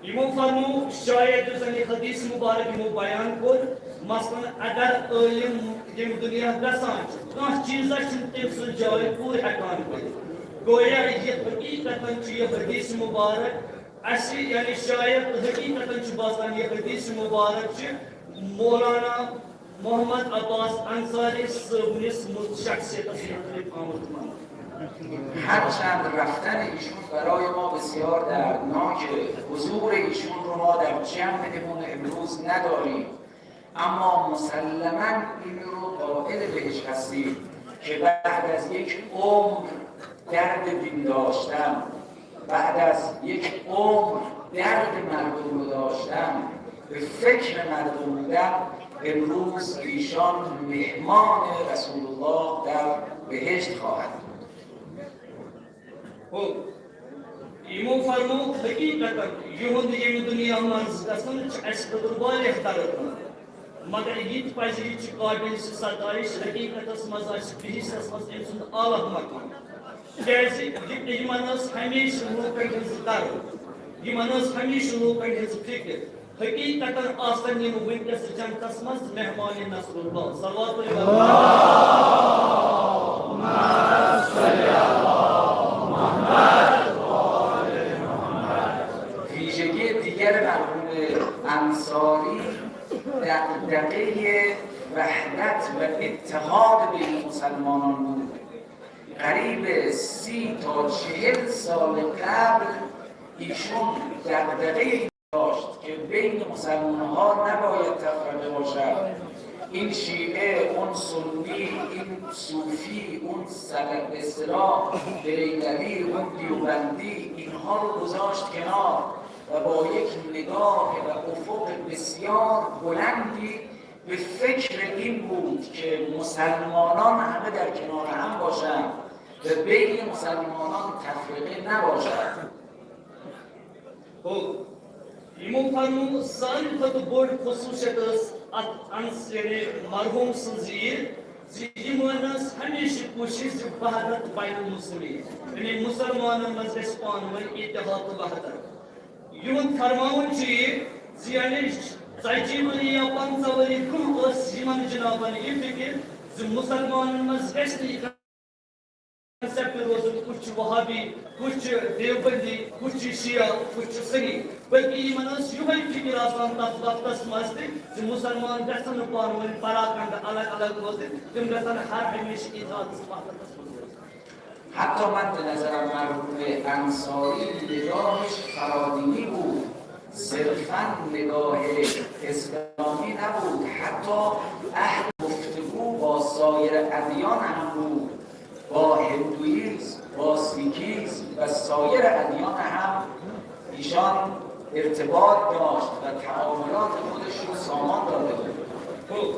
یِمو فرموو، شاید یُس زن یہِ حدیث مبارک یِمو بیان کوٚر، مثلاً اگر عٲلِم ییٚمہِ دُنیا گژھان چھُ، کانٛہہ چیٖزا چھُنہٕ تٔمۍ سٕنٛز جاے پوٗرٕ ہٮ۪کان کٔرِتھ۔ گویا یہِ حقیٖقتاً چھُ یہِ حدیث مبارک اَسہِ، یعنی شاید حقیٖقتاً چھُ باسان یہِ حدیث مبارک چھِ مولانا محمد عباس انصاری صٲبنِس مُت-، شخصیتس مُتعلق آمُت وننہٕ۔ هرچند رفتن ایشون برای ما بسیار دردناکه، حضور ایشون رو ما در جمعمون امروز نداریم، اما مسلماً این رو قائل بهش هستیم که بعد از یک عمر درد دین داشتن، بعد از یک عمر درد مردم رو داشتن، به فکر مردم بودن، امروز ایشان مهمان رسول الله در بهشت خواهد بود. ہو، یِمو فرموو، حقیٖقتاً یِہُنٛد ییٚمہِ دُنیا منٛز گژھُن چھُ اَسہِ خٲطرٕ واریاہ دردناک۔ مگر یہِ تہِ پَزِ، یہِ تہِ چھُ قابل ستائش، حقیٖقتس منٛز آسہِ بہشتس منٛز أمۍ سُنٛد اعلیٰ مقام۔ کیٛازِ یہِ، یِمن ٲس ہمیشہٕ لوٗکن ہٕنٛز کرب، یِمن ٲس ہمیشہٕ لوٗکن ہٕنٛز فِکر۔ حقیٖقتاً آسن یِم وٕنکیٚس جنتس منٛز مہمان نصر اللہ۔ صلوات علیہ۔ ویژگی دیگر مرحوم انصاری دغدغهٔ وحدت و اتحاد بین مسلمانان بود. قریب سی تا چهل سال قبل ایشون دغدغهٔ داشت که بین مسلمان ها نباید تفرقه باشد. این شیعه، اون سنی، این صوفی، اون سلف، به اصطلاح بریلوی، اون دیوبندی، اینها رو گذاشت کنار و با یک نگاه و افق بسیار بلندی به فکر این بود که مسلمانان همه در کنار هم باشند و بین مسلمانان تفرقه نباشد. ہو، یِمو فرموو، ساروی کھۄتہٕ بٔڑ خصوٗصیت ٲس اَتھ انس-، یعنی مرحوم سٕنٛز یہِ زِ یِمن ٲس ہمیشہٕ کوٗشِش زِ وحدت بین المسلمین، یعنی مسلمانن منٛز گژھِ پانہٕ ؤنۍ اتحاد تہٕ وحدت۔ یِہُنٛد فرماوُن چھُ یہِ زِ یعنی ژتجی ؤری یا پنٛژاہ ؤری برٛونٛہہ ٲس یِمن جنابن یہِ فِکر زِ مسلمانن منٛز گژھِ نہٕ یہِ concept روزُن، کُس چھُ وہابی، کُس چھُ دیوبندی، کُس چھُ شیعہ، کُس چھُ سنی، بلکہِ یِمن ٲس یِہوٚے فِکر آسان تَتھ وقتس منٛز تہِ زِ مُسلمان گژھن نہٕ پانہٕ ؤنۍ پراکھنٛڈ الگ الگ روزٕنۍ، تِم گژھن ہر ہمیشہٕ اتحادس وحدتس منٛز روزٕنۍ۔ حتی من به نظرم مرحوم انصاری نگاهش فرادینی بود، صرفاً نگاه اسلامی نبود، حتی اهل گفتگو با سایر ادیان هم بود، با هندوییسم، با سیکیسم و سایر ادیان هم ایشان ارتباط داشت و تعاملات خودش رو سامان داده بود.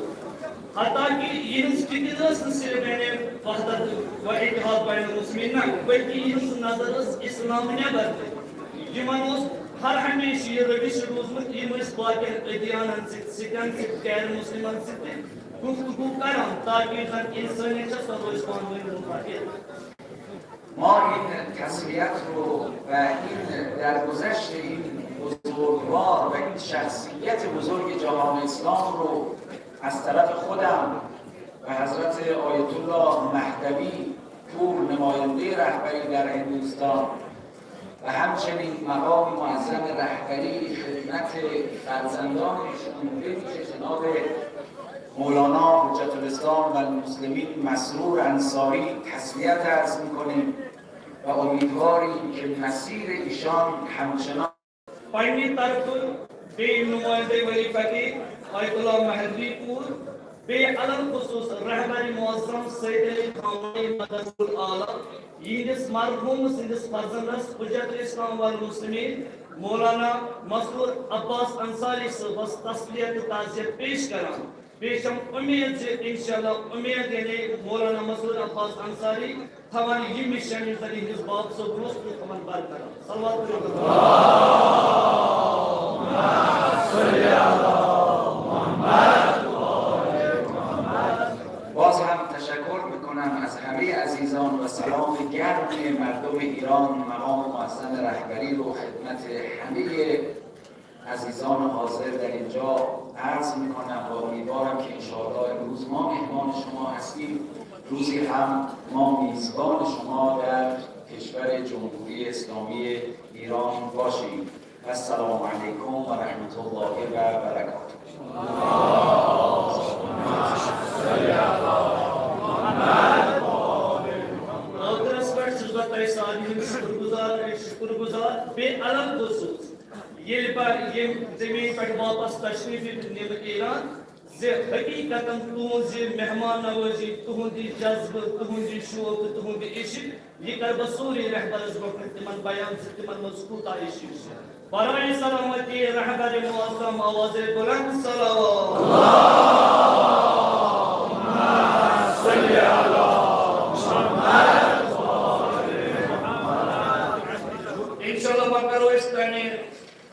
حتیٰ کہِ یِہٕنٛز فِکر ٲس نہٕ صرف یعنی وحدت و اتحاد بین المسلمین نہ، بلکہِ یِہٕنٛز نظر ٲس اسلام نٮ۪بر تہِ۔ یِمن اوس ہر ہمیشہٕ یہِ روش روٗزمُت، یِم ٲسۍ باقین ادیانن سۭتۍ، سِکن سۭتۍ، غیر مسلمن سۭتۍ تہِ گفتگو کران، تاکہ زن انسانیت چھےٚ سۄ روزِ پانہٕ ؤنۍ متحد۔ ما این تسلیت رو و این درگذشت این بزرگوار و این شخصیت بزرگ جهان اسلام رو از طرف خودم و حضرت آیت الله مهدوی پور، نماینده رهبری در هندوستان، و همچنین مقام معظم رهبری خدمت فرزندان ایشون، به ویژه جناب مولانا حجت الاسلام و المسلمین مسرور انصاری تسلیت عرض می‌کنیم. و امیدواریم که مسیر ایشان همچنان پننہِ طرفہٕ بیٚیہِ نُمٲیندٕ ولی فقیٖر آیت اللہ مہدوی پوٗر، بیٚیہِ علل خصوٗص رہبر معظم سید علی خامنہی مدد الاعلیٰ یِہنٛدِس مرحوٗم سٕنٛدِس فرزندس حجت الاسلام والمسلمین مولانا مسرور عباس انصاری صٲبس تسلیہ تہٕ تعزیت پیش کران۔ بیٚیہِ چھم اُمید زِ انشاءاللہ، اُمید یعنی مولانا مسرور عباس انصاری تھاوان یہِ مِشن یُس زن یِہنٛدِس باب صٲبُن اوس، تہٕ تھاوان برقرار۔ صلوات پٔرِو۔ باز هم تشکر می‌کنم از همهٔ عزیزان و سلام گرم مردم ایران، مقام معظم رهبری رو خدمت همهٔ عزیزان حاضر در اینجا عرض می‌کنم و امیدوارم که انشاءالله امروز ما مهمان شما هستیم، روزی هم ما میزبان شما در کشور جمهوری اسلامی ایران باشیم. السلام علیکم و رحمت الله و برکاته. ٲخرس پٮ۪ٹھ چھُس بہٕ تۄہہِ سارنٕے ہُنٛد شُکر گُزار، شُکر گُزار، بیٚیہِ الگ خصوٗص ییٚلہِ بہٕ ییٚمہِ زٔمیٖن پٮ۪ٹھ واپس تشریٖف نِمہٕ ایران، زِ حقیٖقتن تُہٕنٛز یہِ مہمان نوٲزی، تُہُنٛد یہِ جذبہٕ، تُہُنٛد یہِ شوق تہٕ تُہُنٛد یہِ عشق، یہِ کرٕ بہٕ سورُے رہبرس برونٛہہ کنہِ تِمن بیان زِ تِمن منٛز کوٗتاہ عشق چھُ۔ برائے سلامتی رہبر معظم آواز بلند صلوات۔ انشاءاللہ وۄنۍ کرو أسۍ تَمہِ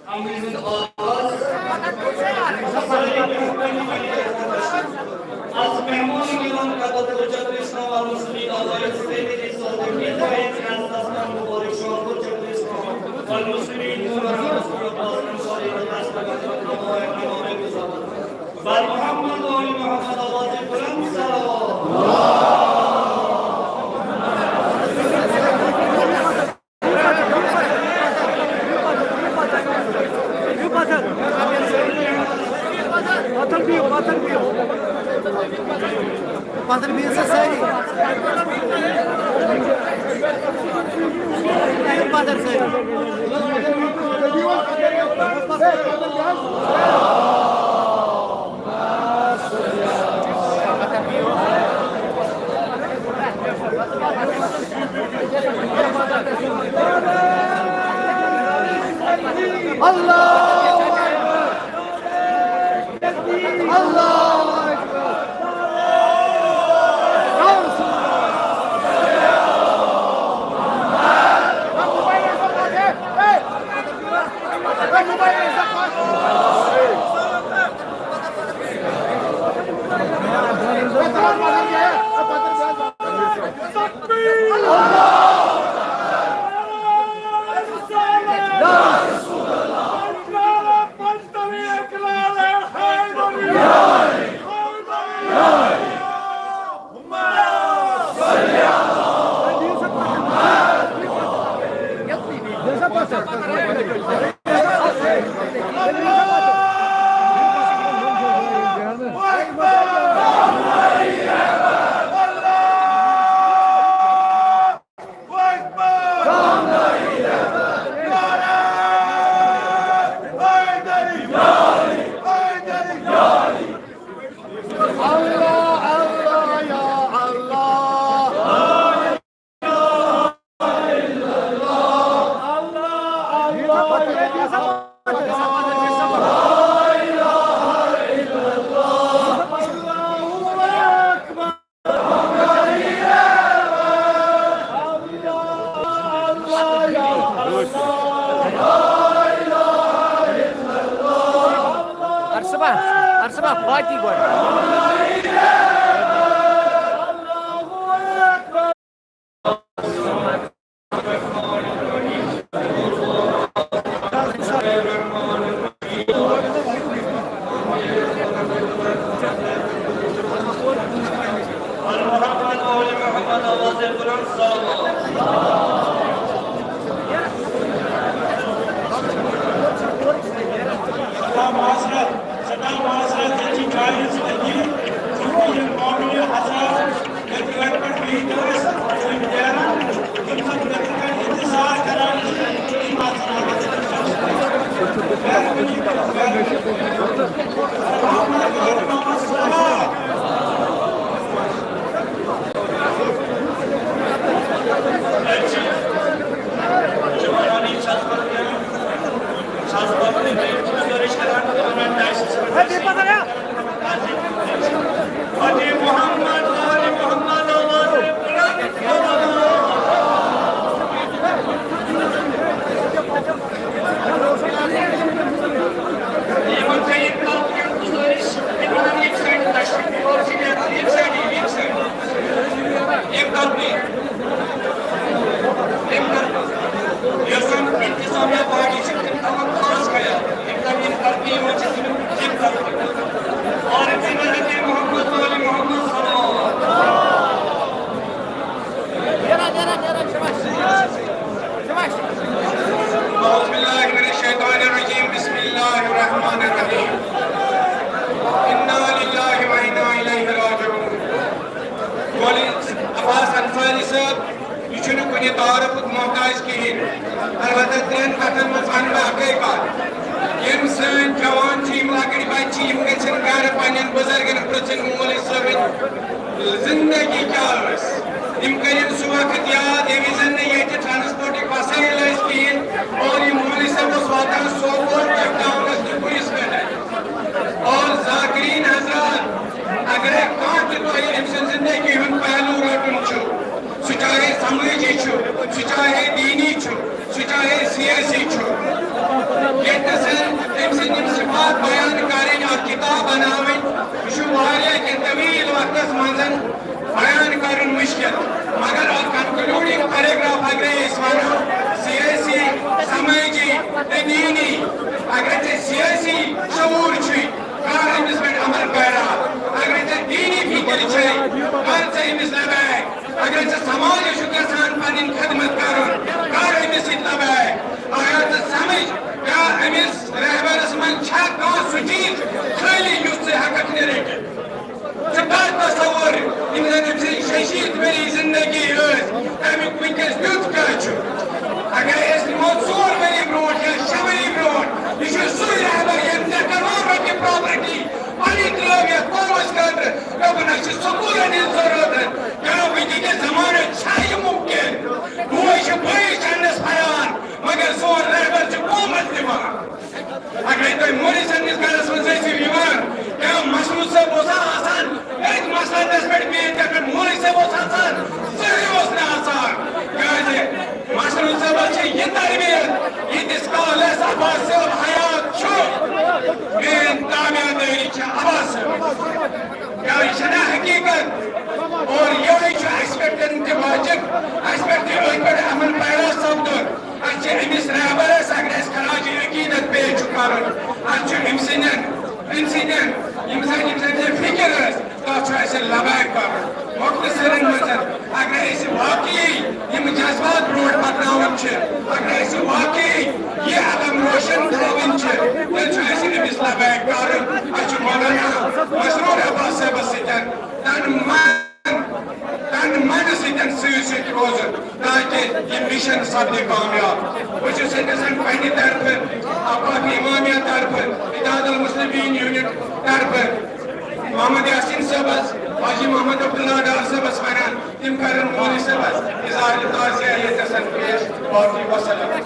امرِ ہُنٛد آغاز۔ از مہمان گرامی قدر حجت الاسلام والمسلمین علامہ سید علی صاحب کی از دستان مبارک شما حجت الاسلام والمسلمین مولانا رسول اللہ صلی اللہ علیہ وسلم۔ بر محمد و آل محمد آواز بلند صلوات۔ پتھر بِہِو، پتھر بِہِو۔ پتھر بِہِو سا سٲری۔ بِہِو پتھر سٲری۔ اللہ اکبر۔ اللہ اکبر۔ ارسبا، ارسبا، فاتی گۄڈٕ۔ یۄس زن انتظامیہ باڈی چھِ، تِم تھاوَن خاص خیال، یِم زن یِم کرنہٕ یِوان چھِ، تِم، تِم کرنہٕ۔ اور ذمہ حضرت محمد وآل محمد صلی اللہ علیہ وسلم۔ أعوذ بالله من الشيطان الرجيم. بسم الله الرحمن الرحيم. إنا لله وإنا إليه راجعون. مولوی عباس انصاری صٲب، یہِ چھُنہٕ کُنہِ تعارفُک محتاج کِہیٖنۍ۔ البتہ ترٛٮ۪ن کتھن منٛز ونہٕ بہٕ اکٕے کتھ۔ یِم سٲنۍ جوان چھِ، یِم لۄکٕٹۍ بچہِ چھِ، یِم گژھن گرٕ پننٮ۪ن بُزرگن پرژھٕنۍ، مولوی صٲبٕنۍ زندگی کیٛاہ ٲس۔ یِم کٔرِن سُہ وقت یاد، ییٚمہِ وِزِ نہٕ ییٚتہِ ٹرانسپورٹٕکۍ وسٲیِل ٲسۍ کِہیٖنۍ اور یہِ مولوی صٲب اوس واتان سوپور چیک ڈاونس تہٕ پُلِس پٮ۪ٹھ۔ اور ذاکرین حضرات، اگرے کانٛہہ تہِ تۄہہِ أمۍ سٕنٛز زندگی ہُنٛد پہلو رٹُن چھُ، سُہ چاہے سمٲجی چھُ، سُہ چاہے دینی چھُ، سُہ چاہے سیاسی چھُ، ییٚتہِ زن أمۍ سٕنٛدۍ یِم صفات بیان کرٕنۍ، اکھ کتاب بناوٕنۍ، یہِ چھُ واریاہ کینٛہہ طویل وقتس منٛز بیان کرُن مشکل، مگر اکھ کنکلوڈنگ پیراگراف اگرے أسۍ ونو، سیاسی، سمٲجی تہٕ دینی، اگرے ژےٚ سیاسی شعور چھُے، کر أمِس پٮ۪ٹھ عمل پیرا۔ اگرے ژےٚ دینی فکر چھے، کر ژٕ أمِس لبیک۔ اگرے ژےٚ سماجس چھُ گژھان پنٕنۍ خدمت کرُن، کر أمِس سۭتۍ لبیک۔ آیا ژٕ سمجھ، کیٛاہ أمِس رہبرس منٛز چھا کانٛہہ سُہ چیٖز خٲلی یُس ژٕ ہٮ۪ککھ نہٕ رٔٹِتھ؟ ژٕ کر تصور، یِم زن أمۍ سٕنٛدۍ شیٚیہِ شیٖتھ ؤری زندگی ٲسۍ، تَمیُک وٕنکیٚس دیُت کیٛاہ چھُ؟ اگر أسۍ نِمو ژور ؤری برونٛٹھ یا شےٚ ؤری برونٛٹھ، یہِ چھُ سُے رہبر ییٚمۍ ژےٚ کرور رۄپیہِ پراپرٹی پنٕنۍ ترٲو یَتھ قومس خٲطرٕ، دوٚپُن اَسہِ چھِ سکوٗلن ہٕنٛز ضروٗرت۔ کیٛاہ وٕنکیٚن کِس زمانس چھا یہِ مُمکِن؟ بوے چھُ بٲیِس چنٛدس پھران، مگر سون رہبر چھُ قومس دِوان۔ اگرے تُہۍ مولوی صٲبنِس گرس منٛز ٲسِو یِوان، کیٛاہ مسعود صٲب اوسا آسان أتھۍ مسلس پٮ۪ٹھ بِہِتھ، یتھ پٮ۪ٹھ مولوی صٲب اوس آسان؟ زٕہٕے اوس نہٕ آسان۔ کیٛازِ مسعود صٲبس چھِ یہِ تربیت، ییٖتِس کالس عباس صٲب حیات چھُ، میٲنۍ تابعدٲری چھِ عباس صٲبس۔ کیٛاہ یہِ چھَنہ حقیٖقت؟ اور یِہوٚے چھُ اَسہِ پٮ۪ٹھ تہِ واجب، اَسہِ پٮ۪ٹھ تہِ أتھۍ پٮ۪ٹھ عمل پیرا سپدُن۔ اَسہِ چھِ أمِس رہبرس اگر اَسہِ خراج عقیدت پیش چھُ کَرُن، اَسہِ چھُ أمۍ سٕنٛدٮ۪ن، أمۍ سٕنٛدٮ۪ن یِم زَن، یِم زَن تہِ فِکِر ٲسۍ، تَتھ چھُ اَسہِ لبیک کَرُن۔ مختصرن منٛز اگر أسۍ واقعی یِم جذبات برونٛٹھ پکناوٕنۍ چھِ، اگر أسۍ واقعی یہِ علم روشن تھاوٕنۍ چھِ، تیٚلہِ چھُ اَسہِ أمِس لبیک کَرُن۔ اَسہِ چھُ مولانا مسرور عباس صٲبس سۭتۍ تن من تن من سۭتۍ سۭتۍ سۭتۍ روزُن، تاکہ یہ مشن سپدِ کامیاب۔ بہٕ چھُس ییٚتہِ زن پننہِ طرفہٕ، اوقاف امامیہ طرفہٕ، اتحاد المسلمین یونٹ طرفہٕ، محمد یاسین صٲبس، حاجی محمد عبداللہ ڈار صٲبس ونان، تِم کرن مولوی صٲبس اظہار تعزیہ ییٚتہِ زن پیش۔ باقی وسلام۔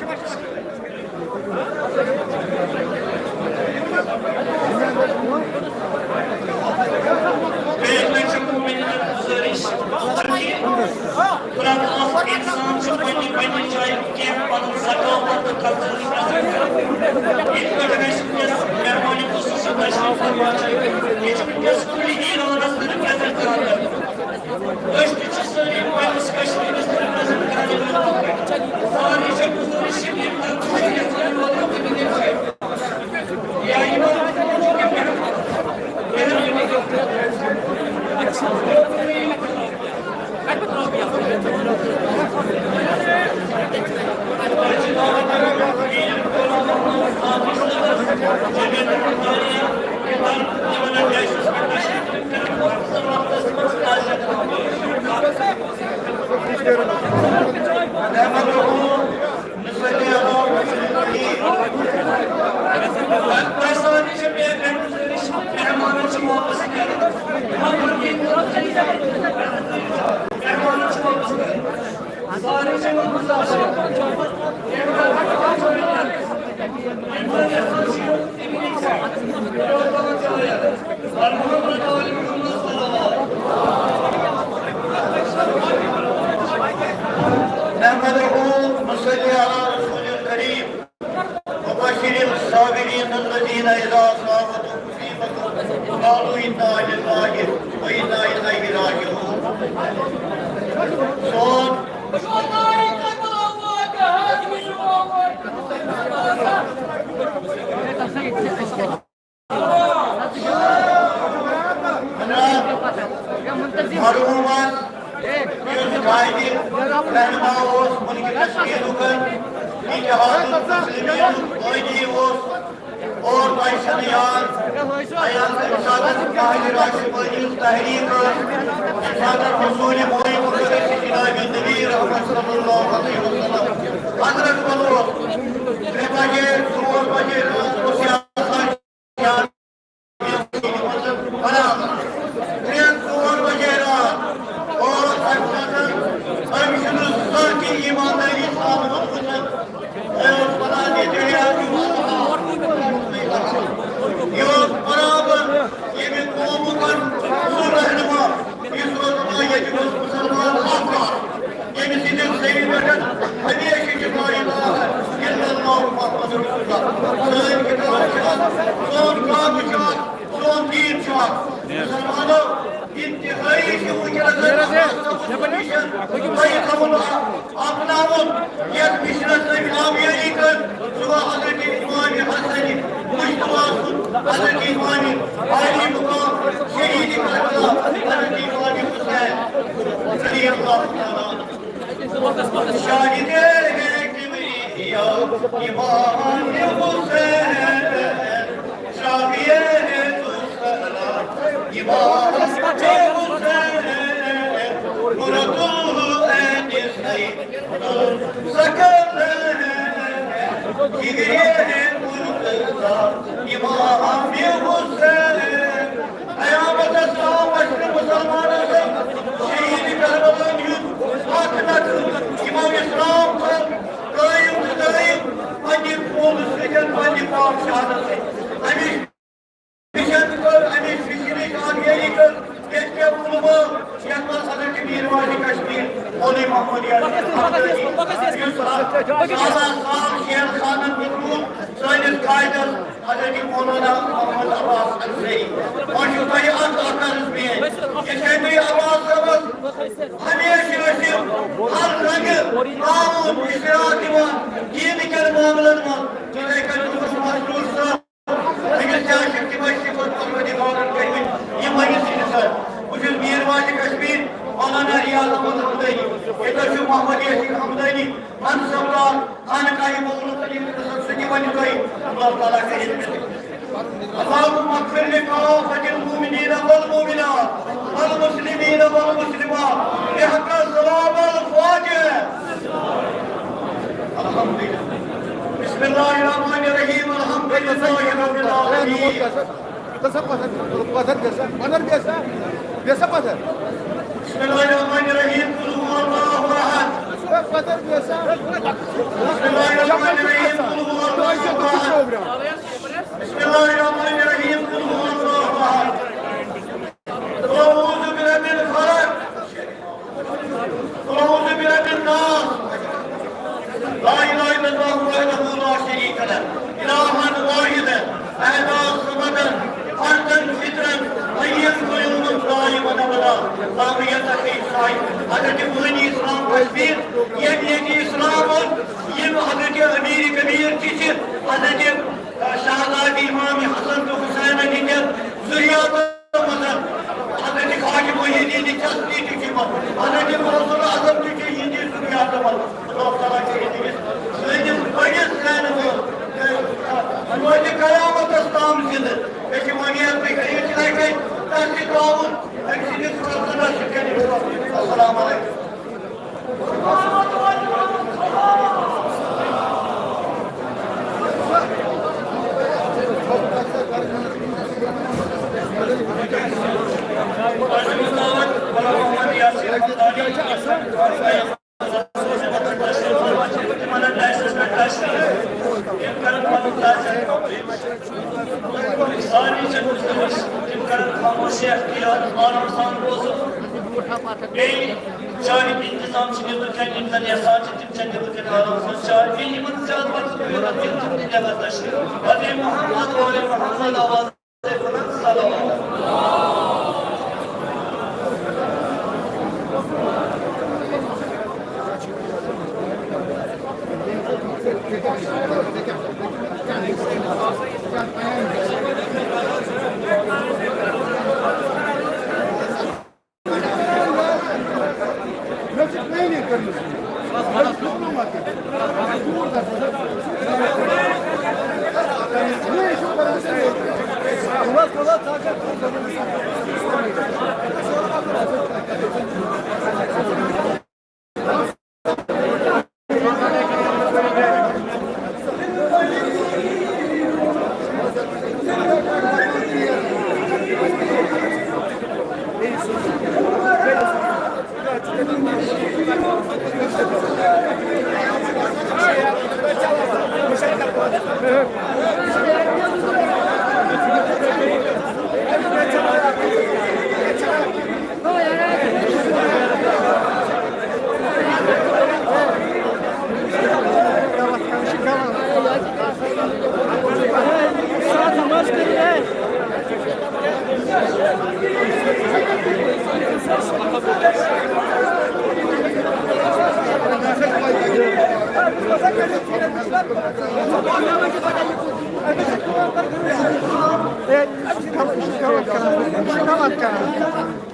بیٚیہِ لَٹہِ چھِ مُمِنَن گُزٲرِش، تاکہِ پرٛٮ۪تھ اَکھ اِنسان چھُ پنٛنہِ پنٛنہِ جایہِ کینٛہہ پَنُن ثقافت تہٕ کلچر پرٛزنٹ کران۔ یِتھ پٲٹھۍ اَسہِ وٕنکیٚس مہربٲنی خصوٗصی تشریٖف فرما چھِ، یہِ چھِ وٕنکیٚس کُلہِ ایرانَس رِپرٛزنٹ کران۔ أسۍ تہِ چھِ سٲری پننِس کشمیٖرس رِپرٛزنٹ کران یِمن لوٗکن۔ سارنٕے چھےٚ گُزٲرِش یہِ کہِ یِم زن چھِ یژھان یور یِم تہِ چھِ۔ یا یِمن وبشر الصابرين الذين إذا أصابتهم مصيبة قالوا إنا لله وإنا إليه راجعون. سون مرحوم یُس قائد رہنما اوس ملک کشمیرُک، اتحاد المسلمین بٲنی اوس، اور تۄہہِ چھَنہٕ یاد، ایام تَمہِ ساتہٕ طاہر راشد بٲنی یُس تحریک ٲس، تَمہِ ساتہٕ حصوٗلہِ بٲنی کوٚر اَسہِ جناب نبی رحمت صلی اللہ علیہ وسلم۔ حضرت بنوس ترٛےٚ بجے، ژور بجے راتھ اوس یہِ آسان۔ ترٛےٚ ژور بجے راتھ اوس اَمہِ ساتہٕ، أمۍ چھُنہٕ زانٛہہ تہِ ایٖماندٲری سان ووٚنمُت، أمۍ اوس وَنان، یہِ دٔلیٖل چھِ وَنان۔ یہِ اوس برابر ییٚمہِ قومُک سُہ رہنما، یُس اوس وَنان، ییٚتہِ اوس مُسلمان اَکھ اَکھ۔ ییٚمہِ سٕنٛدٮ۪ن زیوِ پٮ۪ٹھ ہمیشہِ چھِ لا الہ الا اللہ محمد رسول اللہ۔ سٲنۍ کِتاب چھِ اکھ، سون کعبہٕ چھُ اکھ، سون دیٖن چھُ اکھ۔ مُسلمانو، انتہٲیی چھِ وٕنکیٚنَس اَسہِ تۄہہِ تھاوُن اپناوُن، یَتھ مِشنَس أمۍ کامیٲبی کٔر، سُہ گوٚو حضرت امام حسن مجتبیٰ سُنٛد، حضرت امام عالی مقام شہید کربلا، حضرت امام حسین رضی اللہ تعالیٰ عنہ۔ شاہد ہے کبریا امام حسین، شاہد ہے تو سلام امام حسین، مرتو عین سید سکل ہے، کبریا ہے مرتضی امام حسین۔ قیامتس تام آسہِ نہٕ مُسلمانن شہید کربلان ہُنٛد اکھ نقل۔ یِمو اسلام تھوٚو قٲیِم تہٕ دٲیِم پننہِ خوٗنہٕ سۭتۍ، پننہِ پاک شہادت سۭتۍ۔ اَمِچ مِشن کٔر، اَمِچ مِشنٕچ کامیٲبی کٔر۔ ییٚتہِ کیٛاہ علماء، یَتھ منٛز حضرت میر واجہِ کشمیر مولوی محمد یار، یُس سالہ سال شیر خانن دیُتمُت سٲنِس قائدس حضرت مولانا محمد عباس انصاری۔ وۄنۍ چھُو تۄہہِ اکھ اکھ عرض میٲنۍ، یِتھ کٔنۍ تُہۍ عباس صٲبس ہمیشہِ ٲسِو ہر رنگہٕ تعاوُن، اشتراک دِوان دیٖنہٕ کٮ۪ن معاملن منٛز، تِتھَے کٔنۍ چھُس مسرور صٲب، أمِس تہِ آسہِ تِمے صفت پروردگارن کٔرمٕتۍ، یِم ؤنِتھ چھِ نہٕ سر۔ بہٕ چھُس میر واجہِ کشمیر مولانا ریاض احمد حمدانی، ییٚتہِ چھُ محمد یاسین حمدانی، منصب دار، خانقاہ مولوی سلیم حسن سُہ تہِ ونہِ تۄہہِ، اللہ تعالیٰ کٔرِنۍ مےٚ۔ اللهم اغفر لكافة المؤمنين والمؤمنات والمسلمين والمسلمات بحق الصلاة الفاتحة. الحمد لله. بسم الله الرحمن الرحيم. الحمد لله رب العالمين. بسم الله الرحمن الرحيم. قل هو الله أحد. بسم الله الرحمن الرحيم. قل هو الله أحد. بسم الله الرحمن الرحيم. قل هو الله أحد. قل أعوذ برب الفلق. قل أعوذ برب الناس. لا إله إلا الله وحده لا شريك له. إلها واحدا، أحدا صمدا، فردا سترا، حيا قيوما دائما أبدا. لا يتقي صاحب. حضرت بٲنی اسلام کشمیر، ییٚمہِ ییٚتہِ اسلام اوٚن، یِم حضرت امیر کبیر تہِ چھِ، حضرت شہزادٕ امام حسن تہٕ حسینن ہٕنٛدٮ۪ن ذُریاتن منٛز۔ حضرت خواجہ محی الدین چشتی تہِ چھِ، حضرت غوث الاعظم تہِ چھِ یِہنٛدِ ذُریاتن منٛز۔ اللہ تعالیٰ چھُ یِہنٛدِس سٲنِس بٔڑِس رہنمٲیِس روزِ قیامتس تام زِندٕ۔ مےٚ چھِ وۄمید تُہۍ کٔرِو تِتھَے کٔنۍ تَس تہِ تعاوُن أمۍ سٕنٛدِس رسولس سۭتۍ کٔرِو۔ السلام علیکم۔ سارنٕے چھِ مُختٔلِف، تِم کَرَن خاموشی اختیار، آرام سان بوزُن۔ بیٚیہِ چاے انتظام چھِ نیٚبرٕ کَنہِ، یِم زَن یَژھان چھِ، تِم چھِ نیٚبرٕ کَنہِ آرام سان چاے چیٚنۍ۔ یِمَن زیادٕ وقت پیٚیہِ نہٕ، تِم تہِ نٮ۪بر نَشہِ۔ حضرت محمد وعلى محمد آواز صلوات۔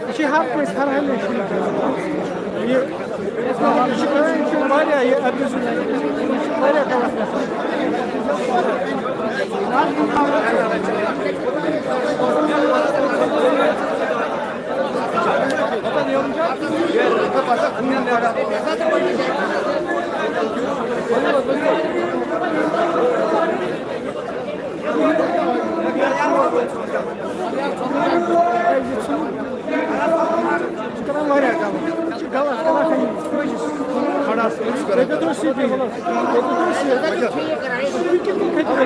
یہِ چھِ ہر کٲنٛسہِ، ہر ہمیشہِ یہِ، یہِ چھِ واریاہ، یہِ abuse، یہِ چھِ واریاہ غلط گژھان۔ یہِ چھُ کران واریاہ غلط۔ یہِ چھُ غلط کران، ہَنہِ کھڑا۔ ییٚتہِ اوس یہِ بِہِتھ۔ ییٚتہِ اوس یہِ۔ یہِ کِتھ کٔنۍ کھٔتۍ؟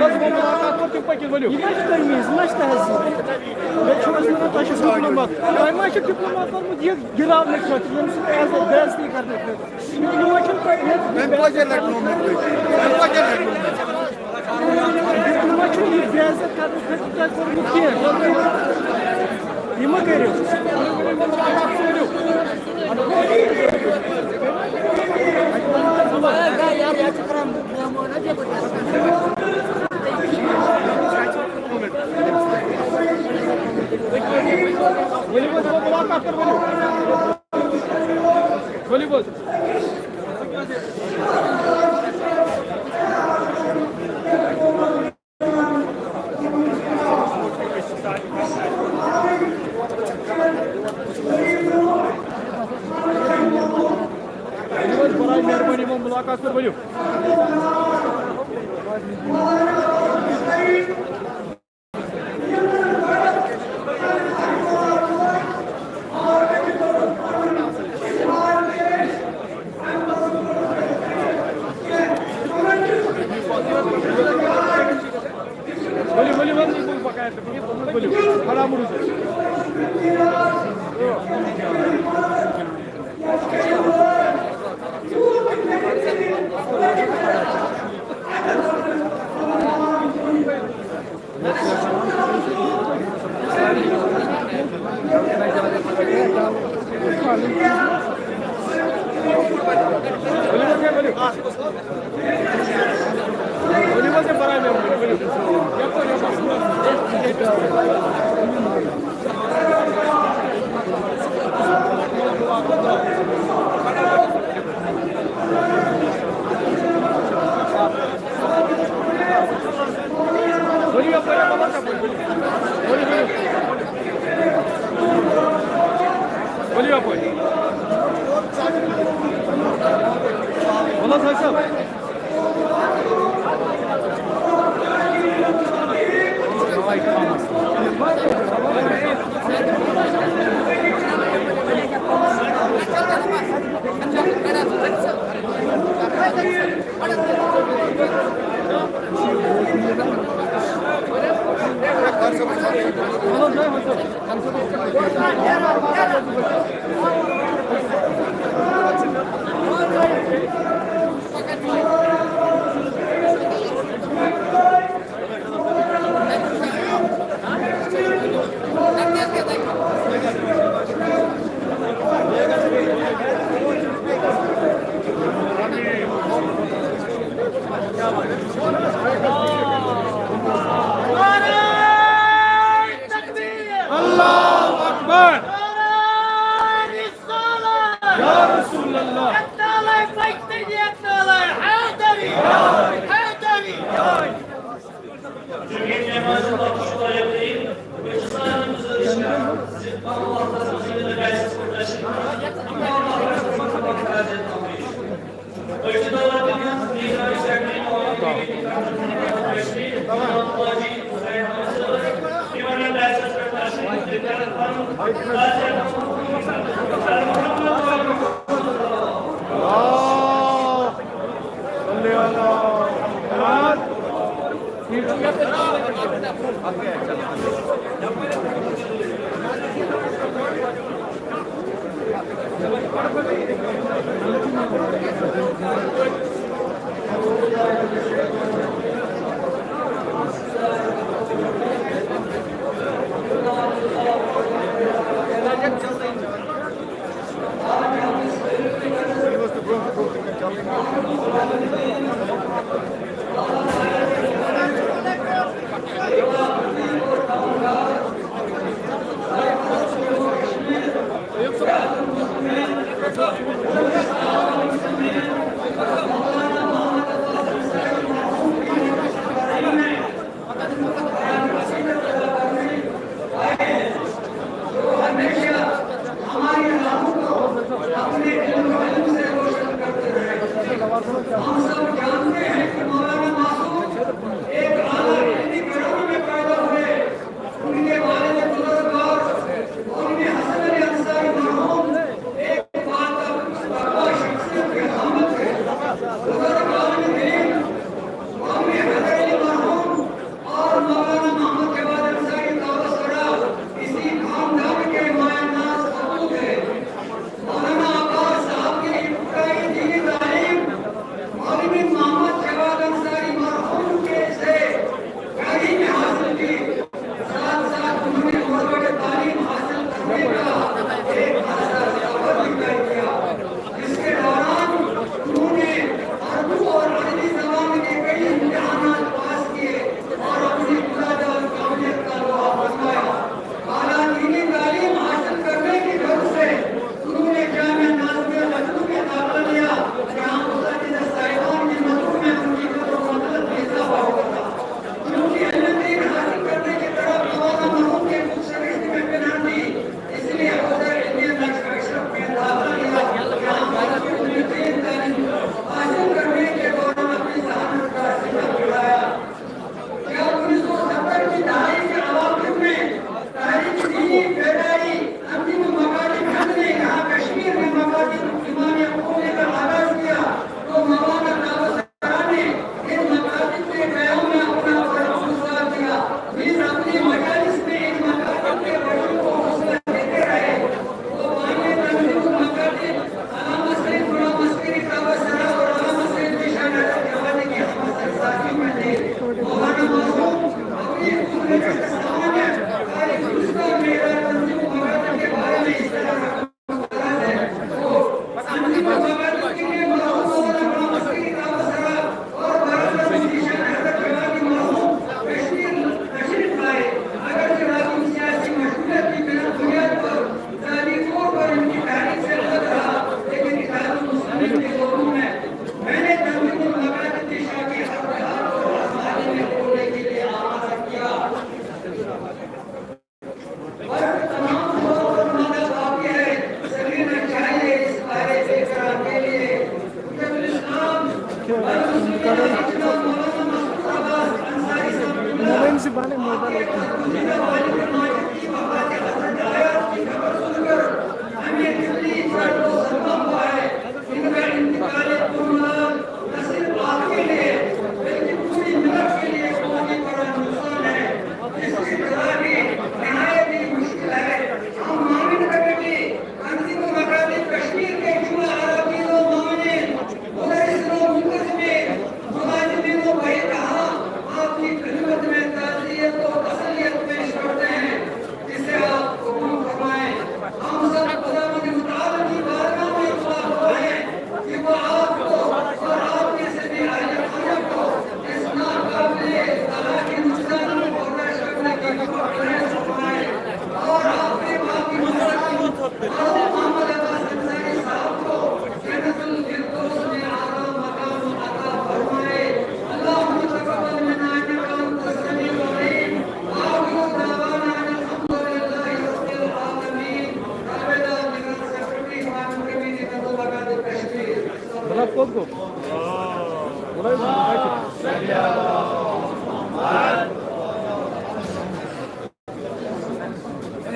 یہِ ما چھِ تَمیٖز، یہِ ما چھِ تہذیٖب؟ بیٚیہِ چھُ اَسہِ وَنان، تۄہہِ چھُو diploma۔ تۄہہِ ما چھُ diploma کوٚرمُت یہِ گِراونہٕ خٲطرٕ، ییٚمہِ سۭتۍ عزت بے عزتی کرنہٕ خٲطرٕ؟ یہِ ما چھُنہٕ تۄہہِ، یہِ أمۍ کۄس جایہِ لَٹہِ نومُت تُہۍ؟ أمۍ کۄس جایہِ لَٹہِ نومُت؟ یہِ ما چھُنہٕ یہِ بے عزت کرنہٕ خٲطرٕ تۄہہِ کوٚرمُت کینٛہہ؟ یہِ ما کٔرِو؟ ؤلِو حظ، مُلاقات کَر، ؤلِو۔ ؤلِو حظ۔ ؤلِو حظ، برائے مہربٲنی، وۄنۍ مُلاقات کَر، ؤلِو۔ ؤلِو، ؤلِو، ؤلِو، ؤلِو، پَکان تہٕ ؤلِو، آرام روٗزِو۔ ؤلِو یَپٲرۍ، یَپٲرۍ، یَپٲرۍ۔ ؤلِو، ؤلِو۔ ؤلِو یَپٲرۍ۔ وَلہٕ حظ، حٲج صٲب۔ نعرہ رسالت! یا رسول اللہ! یکتالے پکتنی، یکتالے حیدری! حیدری! چونکہ نماز وقت چھُ واریاہ قریب، بہٕ چھُس سارنٕے گُزٲرِش کران زِ پنُن وقت آسہِ مُسلمانن گژھِ اَسہِ پٮ۪ٹھ رٔچھِتھ۔ أسۍ چھِ دعوت دِوان لیڈر سیکرٹری عوام لیگ کشمیر، محمد اللہ جی حسین احمد صٲبس، یِمن یتھ ڈایسس پٮ۪ٹھ تشریف تھٲوِتھ کرن پنُن خاص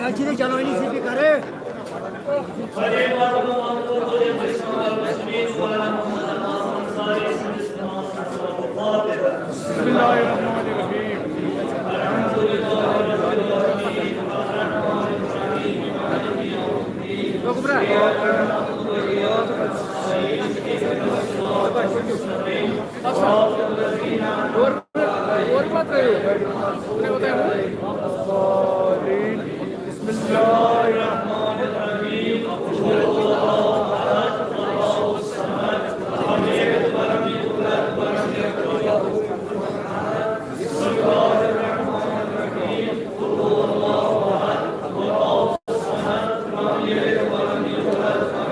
اچھا، چلو، انہیں سے بھی کرے۔ بسم اللہ الرحمن الرحیم۔ بسم اللہ الرحمن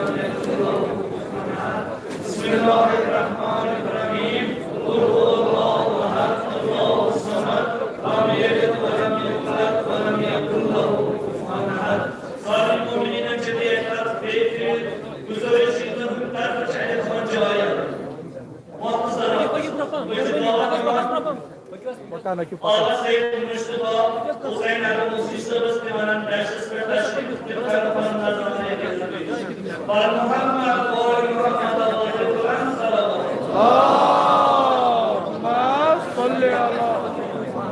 الرحیم۔ بسم اللہ الرحمن الرحیم۔ قل هو الله احد، الله الصمد، لم يلد ولم يولد ولم يكن له كفوا احد۔ سارے مومنین چھ بیٹھا، بیٹھے، گزارش کی طرف چاہے ہم جایا۔ وقت ذرا مکان کیو پتہ۔ آغا سید مشتبہ حسین احمد نوشی صٲبس تہِ ونان بیچس پٮ۪ٹھ تشریف تہِ کرن پنُن نظر۔ پر محمد آل محمد علیہ السلام صلوات۔ اللهم صل على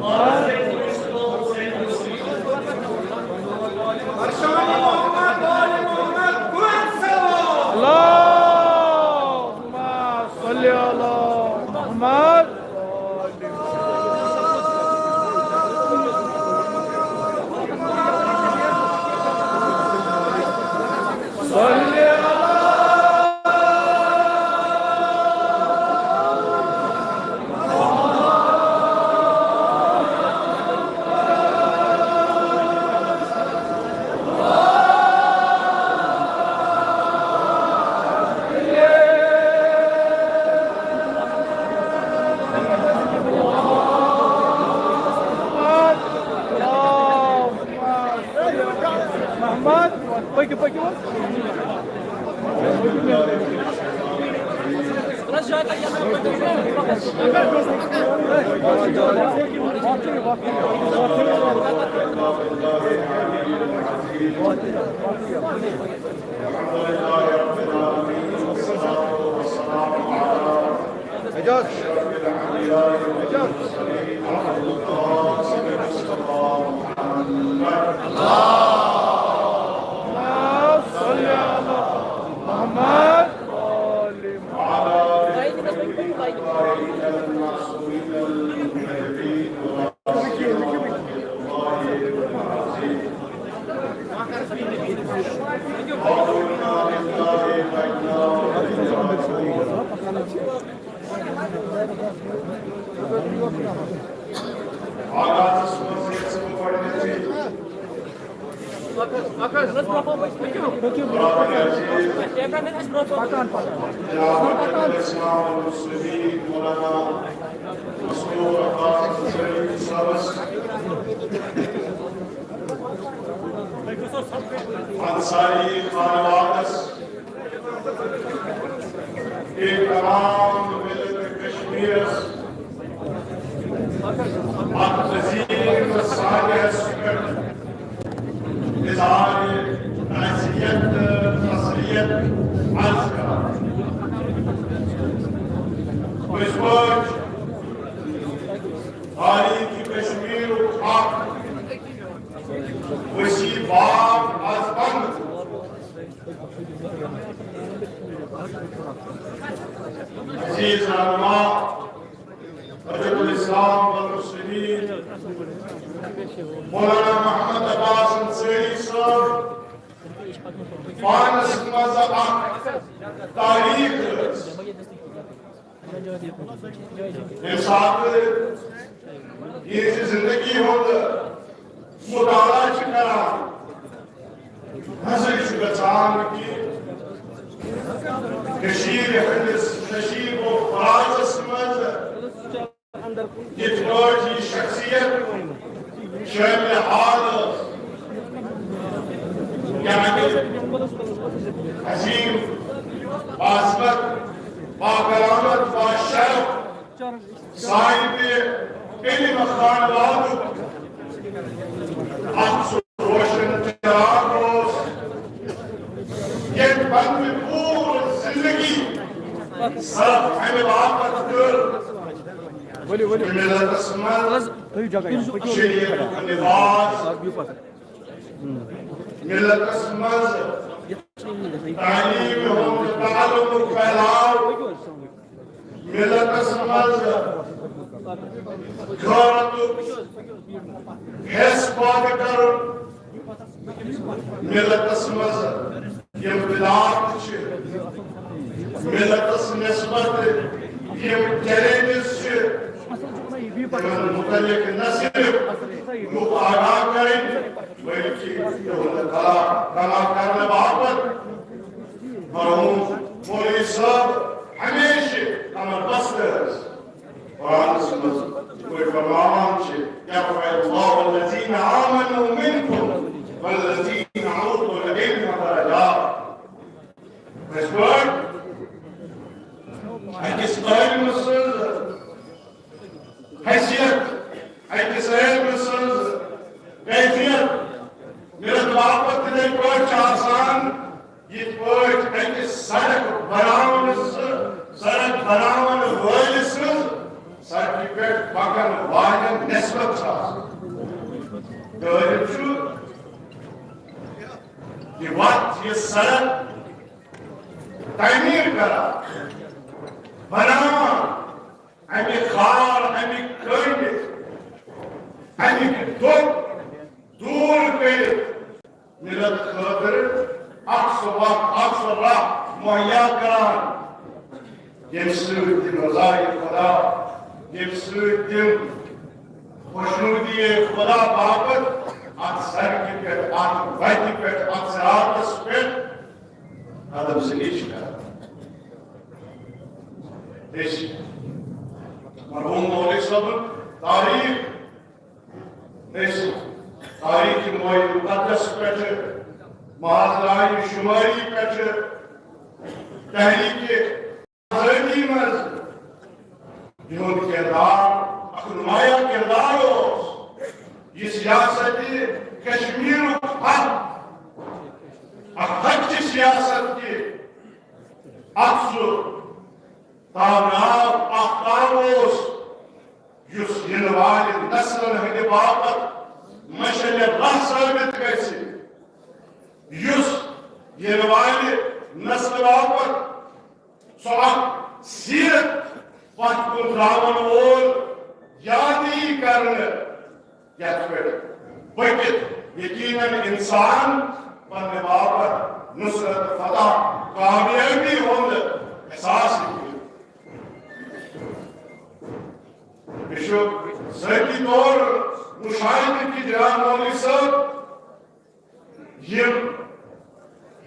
آغا سید مشتبہ حسین نوشی۔ برشان محمد آل محمد قرآن صلوات۔ اللهم صل على محمد۔ محمد، پٔکِو، پٔکِو حظ۔ الحمد لله رب العالمين، والصلاة والسلام على اعجاز، اعجاز۔ اللهم صل على محمد۔ آغازس منٛز یژھٕ بہٕ گۄڈٕنیتھٕے جناب مجدِ اسلام المسلمین مولانا مستور عباس انصاری صٲبس، انصاری خانوادس، بیٚیہِ تمام ملت کشمیرس اتھ عظیم سانحس پٮ۪ٹھ اظہار تعزیت تہٕ تسلیت عرض کران۔ پٔزۍ پٲٹھۍ تاریخ کشمیرُک اکھ وسیع باب از بند۔ عزیز رہنما، حجت الاسلام والمسلمین، مولانا محمد عباس انصاری صٲب پانس منٛز اکھ تاریخ ٲس۔ ییٚمہِ ساتہٕ یِہنٛزِ زندگی ہُنٛد مطالعہ چھِ کران، نظرِ چھُ گژھان کہِ کٔشیٖرِ ہٕنٛدِس نشیب و فرازس منٛز یِتھ پٲٹھۍ یہِ شخصیت شٲمِلِ حال ٲس، یعنی عظیم، باعظمت، باکرامت، باشرف، صاحبِ کلمہ خانوادُک اکھ سُہ روشن صرف امہِ باپتھ کٔر، ؤلِو، ؤلِو۔ ملتس منٛز حظ، تُہۍ جگہ یَتھ۔ شریعت لباس، ملتس منٛز تعلیم ہُنٛد تعلق پھیلاو، ملتس منٛز غیرتُک حس پٲدٕ کرُن، ملتس منٛز یِم بدعات چھِ، ملتس نسبت یِم چیلنجز چھِ، تِمن متعلق نہ صرف لوٗکھ آگاہ کرٕنۍ، بلکہ تِہُنٛد کلا-، کلا کرنہٕ باپتھ مرحوم مولوی صٲب ہمیشہِ کمر بستہٕ ٲسۍ۔ قرآنس منٛز یِتھ پٲٹھۍ فرماوان چھِ، "يرفع الله الذين آمنوا منكم والذين أوتوا العلم درجات۔" یِتھ پٲٹھۍ أکِس عٲلمہٕ سٕنٛز حیثیت، أکِس عٲلمہٕ سٕنٛز کیفیت، ملت باپتھ تِتھے پٲٹھۍ چھِ آسان، یِتھ پٲٹھۍ أکِس سڑک بناونہٕ سہٕ-، سڑک بناون وٲلۍ سٕنٛز سڑکہِ پٮ۪ٹھ پکن والٮ۪ن نسبت چھِ آسان۔ عٲلم چھُ یہِ وتھ، یہِ سڑک تعمیٖر کران، بناوان، اَمہِ خار، اَمہِ کٔنڈۍ، اَمِکۍ دۄد دوٗر کٔرِتھ ملت خٲطرٕ اکھ سُہ وق، اکھ سُہ راہ مہیا کران، ییٚمہِ سۭتۍ تِم رضایہِ خدا، ییٚمہِ سۭتۍ تِم خۄشنودی خدا باپتھ اتھ سڑکہِ پٮ۪ٹھ، اتھ وتہِ پٮ۪ٹھ، اتھ صراطس پٮ۪ٹھ قدم زنی چھِ کران۔ أسۍ مرحوم مولوی صٲبُن تاریخ، أسۍ تاریخ موئے مقدس پٮ۪ٹھٕ، محاذ راے شماری پٮ۪ٹھٕ، تحریک آزادی منٛز یِہُنٛد کردار اکھ نمایاں کردار اوس۔ یہِ سیاست کشمیرُک حق، اکھ حق چہِ سیاست کہِ اکھ سُہ تابناک آفتاب اوس، یُس یِنہٕ والہِ نسلن ہٕنٛدِ باپتھ مشعلِ راہ ثٲبت گژھِ، یُس یِنہٕ والہِ نسلہِ باپتھ سُہ اکھ سیرت پتھ کُن تراون وول یاد یی کرنہٕ، یتھ پٮ۪ٹھ پٔکِتھ یقیناً انسان پننہِ باپتھ نصرت، فتح، کامیٲبی ہُنٛد احساس ہیٚکہِ کٔرِتھ۔ مےٚ چھُ ذٲتی طور مشاہدٕ کہِ جناب مولوی صٲب یِم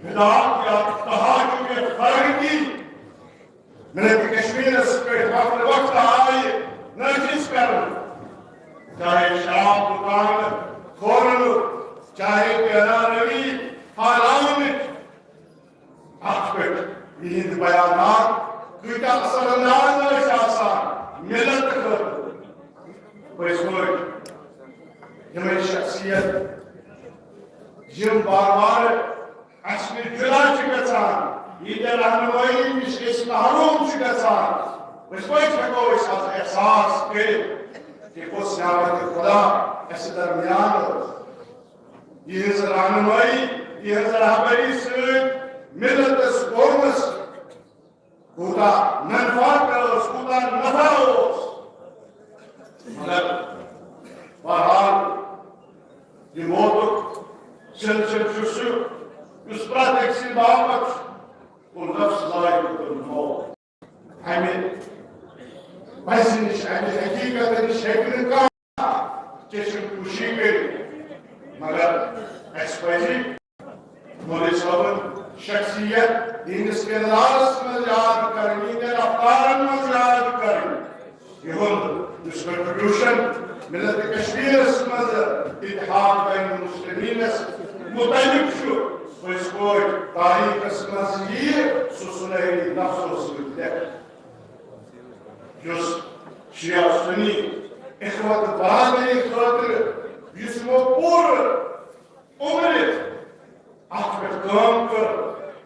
بدعات یا تہاجم فرقی ملت کشمیرس پٮ۪ٹھ وقتہٕ وقتہٕ آیہِ نافذ کرنہٕ، چاہے شراب دُکان کھولنُک، چاہے غٲر روی پھٔہلاونٕچ، اتھ پٮ۪ٹھ یِہنٛدۍ بیانات کۭتیاہ اثر انداز ٲسۍ آسان ملت خٲطرٕ۔ پٔزۍ پٲٹھۍ یِمے شخصیت یِم بار بار اسہِ نِش جدا چھِ گژھان، یِہنٛدِ رہنمٲیی نِش أسۍ محروم چھِ گژھان، أسۍ پٲٹھۍ ہٮ۪کو أسۍ از احساس کٔرِتھ کہِ کۄس نعمت خدا اسہِ درمیان ٲس۔ یِہنٛز رہنمٲیی، یِہنٛز رہبری سۭتۍ ملتس، قومس کوٗتاہ منفعت ٲس، کوٗتاہ نفع اوس۔ مگر بہرحال، یہِ موتُک سلسلہٕ چھُ سُہ، یُس پرٛٮ۪تھ أکۍ سٕنٛدِ باپتھ چھُ۔ کُل نفس ذائقۃ الموت۔ امہِ پزِ نِش، امہِ حقیقت نِش ہیٚکہِ نہٕ کانٛہہ چشم پوشی کٔرِتھ، مگر اسہِ پزِ مولوی صٲبن شخصیت، یِہنٛدِس کردارس منٛز یاد کرٕنۍ، یِہنٛدٮ۪ن رفتارن منٛز یاد کرٕنۍ، یِہُنٛد یُس کنٹریبیوشن ملت کشمیرس منٛز اتحاد بین المسلمینس متعلق چھُ، پٔزۍ پٲٹھۍ تاریخس منٛز یِیہِ سُہ سُنہری نفسو سۭتۍ لیکھنہٕ۔ یُس شیعہ سنی اخوت برادری خٲطرٕ یُس یِمو پوٗرٕ عمرِ اتھ پٮ۪ٹھ کٲم کٔر،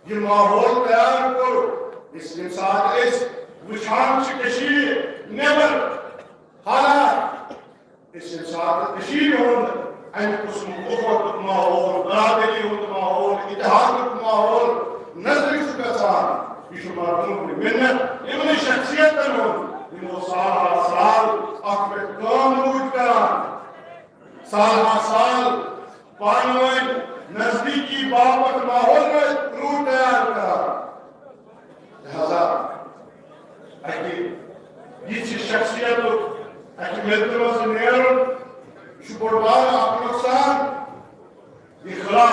یہِ ماحول تیار کوٚر، یُس ییٚمہِ ساتہٕ أسۍ وٕچھان چھِ کٔشیٖرِ نٮ۪بر حالات، أسۍ ییٚمہِ ساتہٕ کٔشیٖرِ ہُنٛد اَمہِ قٕسمُک اُخوتُک ماحول، برادری ہُنٛد ماحول، اتحادُک ماحول نظرِ چھُ گژھان، یہِ چھُ مردم منت یِمنٕے شخصیتن ہُنٛد، یِمو سالہٕ سال اتھ پٮ۪ٹھ کٲم روٗدۍ کران، سالہٕ سال پانہٕ ؤنۍ نزدیٖکی باپتھ ماحول روٗدۍ تیار کران۔ لہذا اکہِ یِژھِ شخصیتُک اکہِ مِلتہٕ منٛز نیرُن، یہِ چھُ بوٚڑ بارٕ اکھ نۄقصان۔ یہِ خلا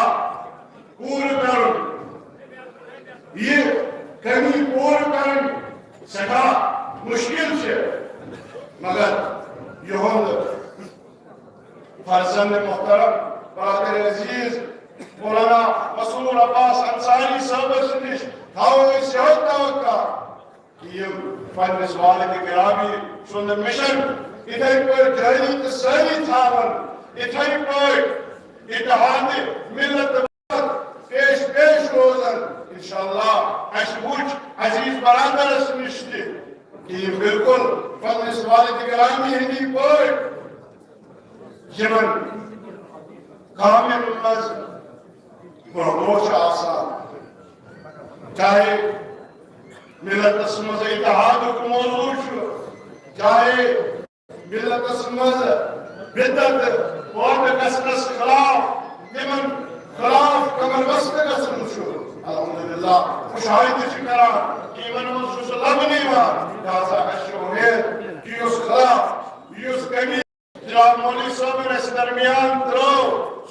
پوٗرٕ کرُن، یہِ کمی پوٗرٕ کرٕنۍ سٮ۪ٹھاہ مُشکِل چھِ، مگر یِہُنٛد فرزند محترم، برادر عزیز، مولانا مسرور عباس انصاری صٲبس نِش تھاوو أسۍ یِہوٚے توقع کہِ یِم پننِس والد گرامی سُنٛد مِشن یِتھے پٲٹھۍ جٲری تہٕ سٲری تھاون، یِتھے پٲٹھۍ اتحاد ملت پیش پیش روزن۔ انشاءاللہ اسہِ وُچھ عزیز برادرس نِش تہِ کہِ یِم بالکل پننِس والد گرامی ہٕنٛدی پٲٹھۍ یِمن کامٮ۪ن منٛز برونٛہہ برونٛہہ چھُ آسان، چاہے ملتس منٛز اتحادُک موضوع چھُ، چاہے ملتس منٛز بدعت پٲدٕ گژھنس خلاف، تِمن خلاف کمر بستہٕ گژھُن چھُ۔ الحمدللہ، مشاہدٕ چھِ کران کہِ یِمن منٛز چھُ سُہ لبنہٕ یِوان۔ لہذا اسہِ چھِ اُمید کہِ یُس خلاف، یُس کمی جناب مولوی صٲبن اسہِ درمیان ترٲو،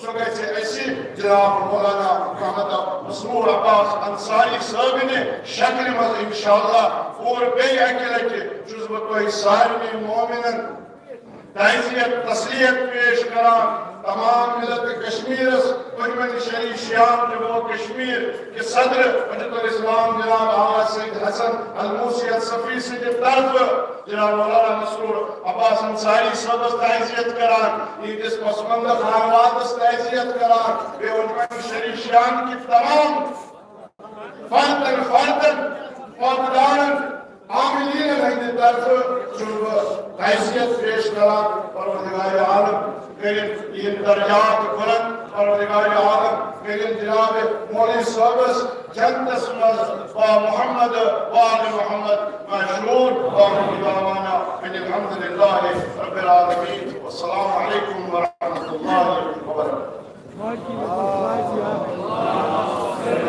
سُہ گژھِ اسہِ جناب مولانا محمد مسرور عباس انصاری صٲبنہِ شکلہِ منٛز انشاءاللہ پوٗرٕ بیٚیہِ اکہِ لٹہِ۔ چھُس بہٕ تۄہہِ سارنٕے مومنن تعزیت، تسلیت پیش کران۔ تمام ملت کشمیرس، پُرامن شریف شیام، جموں و کشمیر کہ صدر مجد الاسلام جناب اعلیٰ سید حسن الموسی الصفی سٕنٛدِ طرفہٕ جناب مولانا مسرور عباس انصاری صٲبس تعزیت کران، یِہنٛدِس پسماندٕ خانوادس تعزیت کران، بیٚیہِ پُرامن شریف شیام کہِ تمام فردن فردن، عہدیدارن، عاملینن ہٕنٛدِ طرفہٕ چھُس بہٕ تعزیت پیش کران۔ پروردگار عالم کٔرِن یِم درجات بلند، پروردگار عالم کٔرِن جناب مولوی صٲبس جنتس منٛز با محمد و آل محمد مشہوٗر۔ وآخر دعوانا ان الحمد للہ رب العالمین۔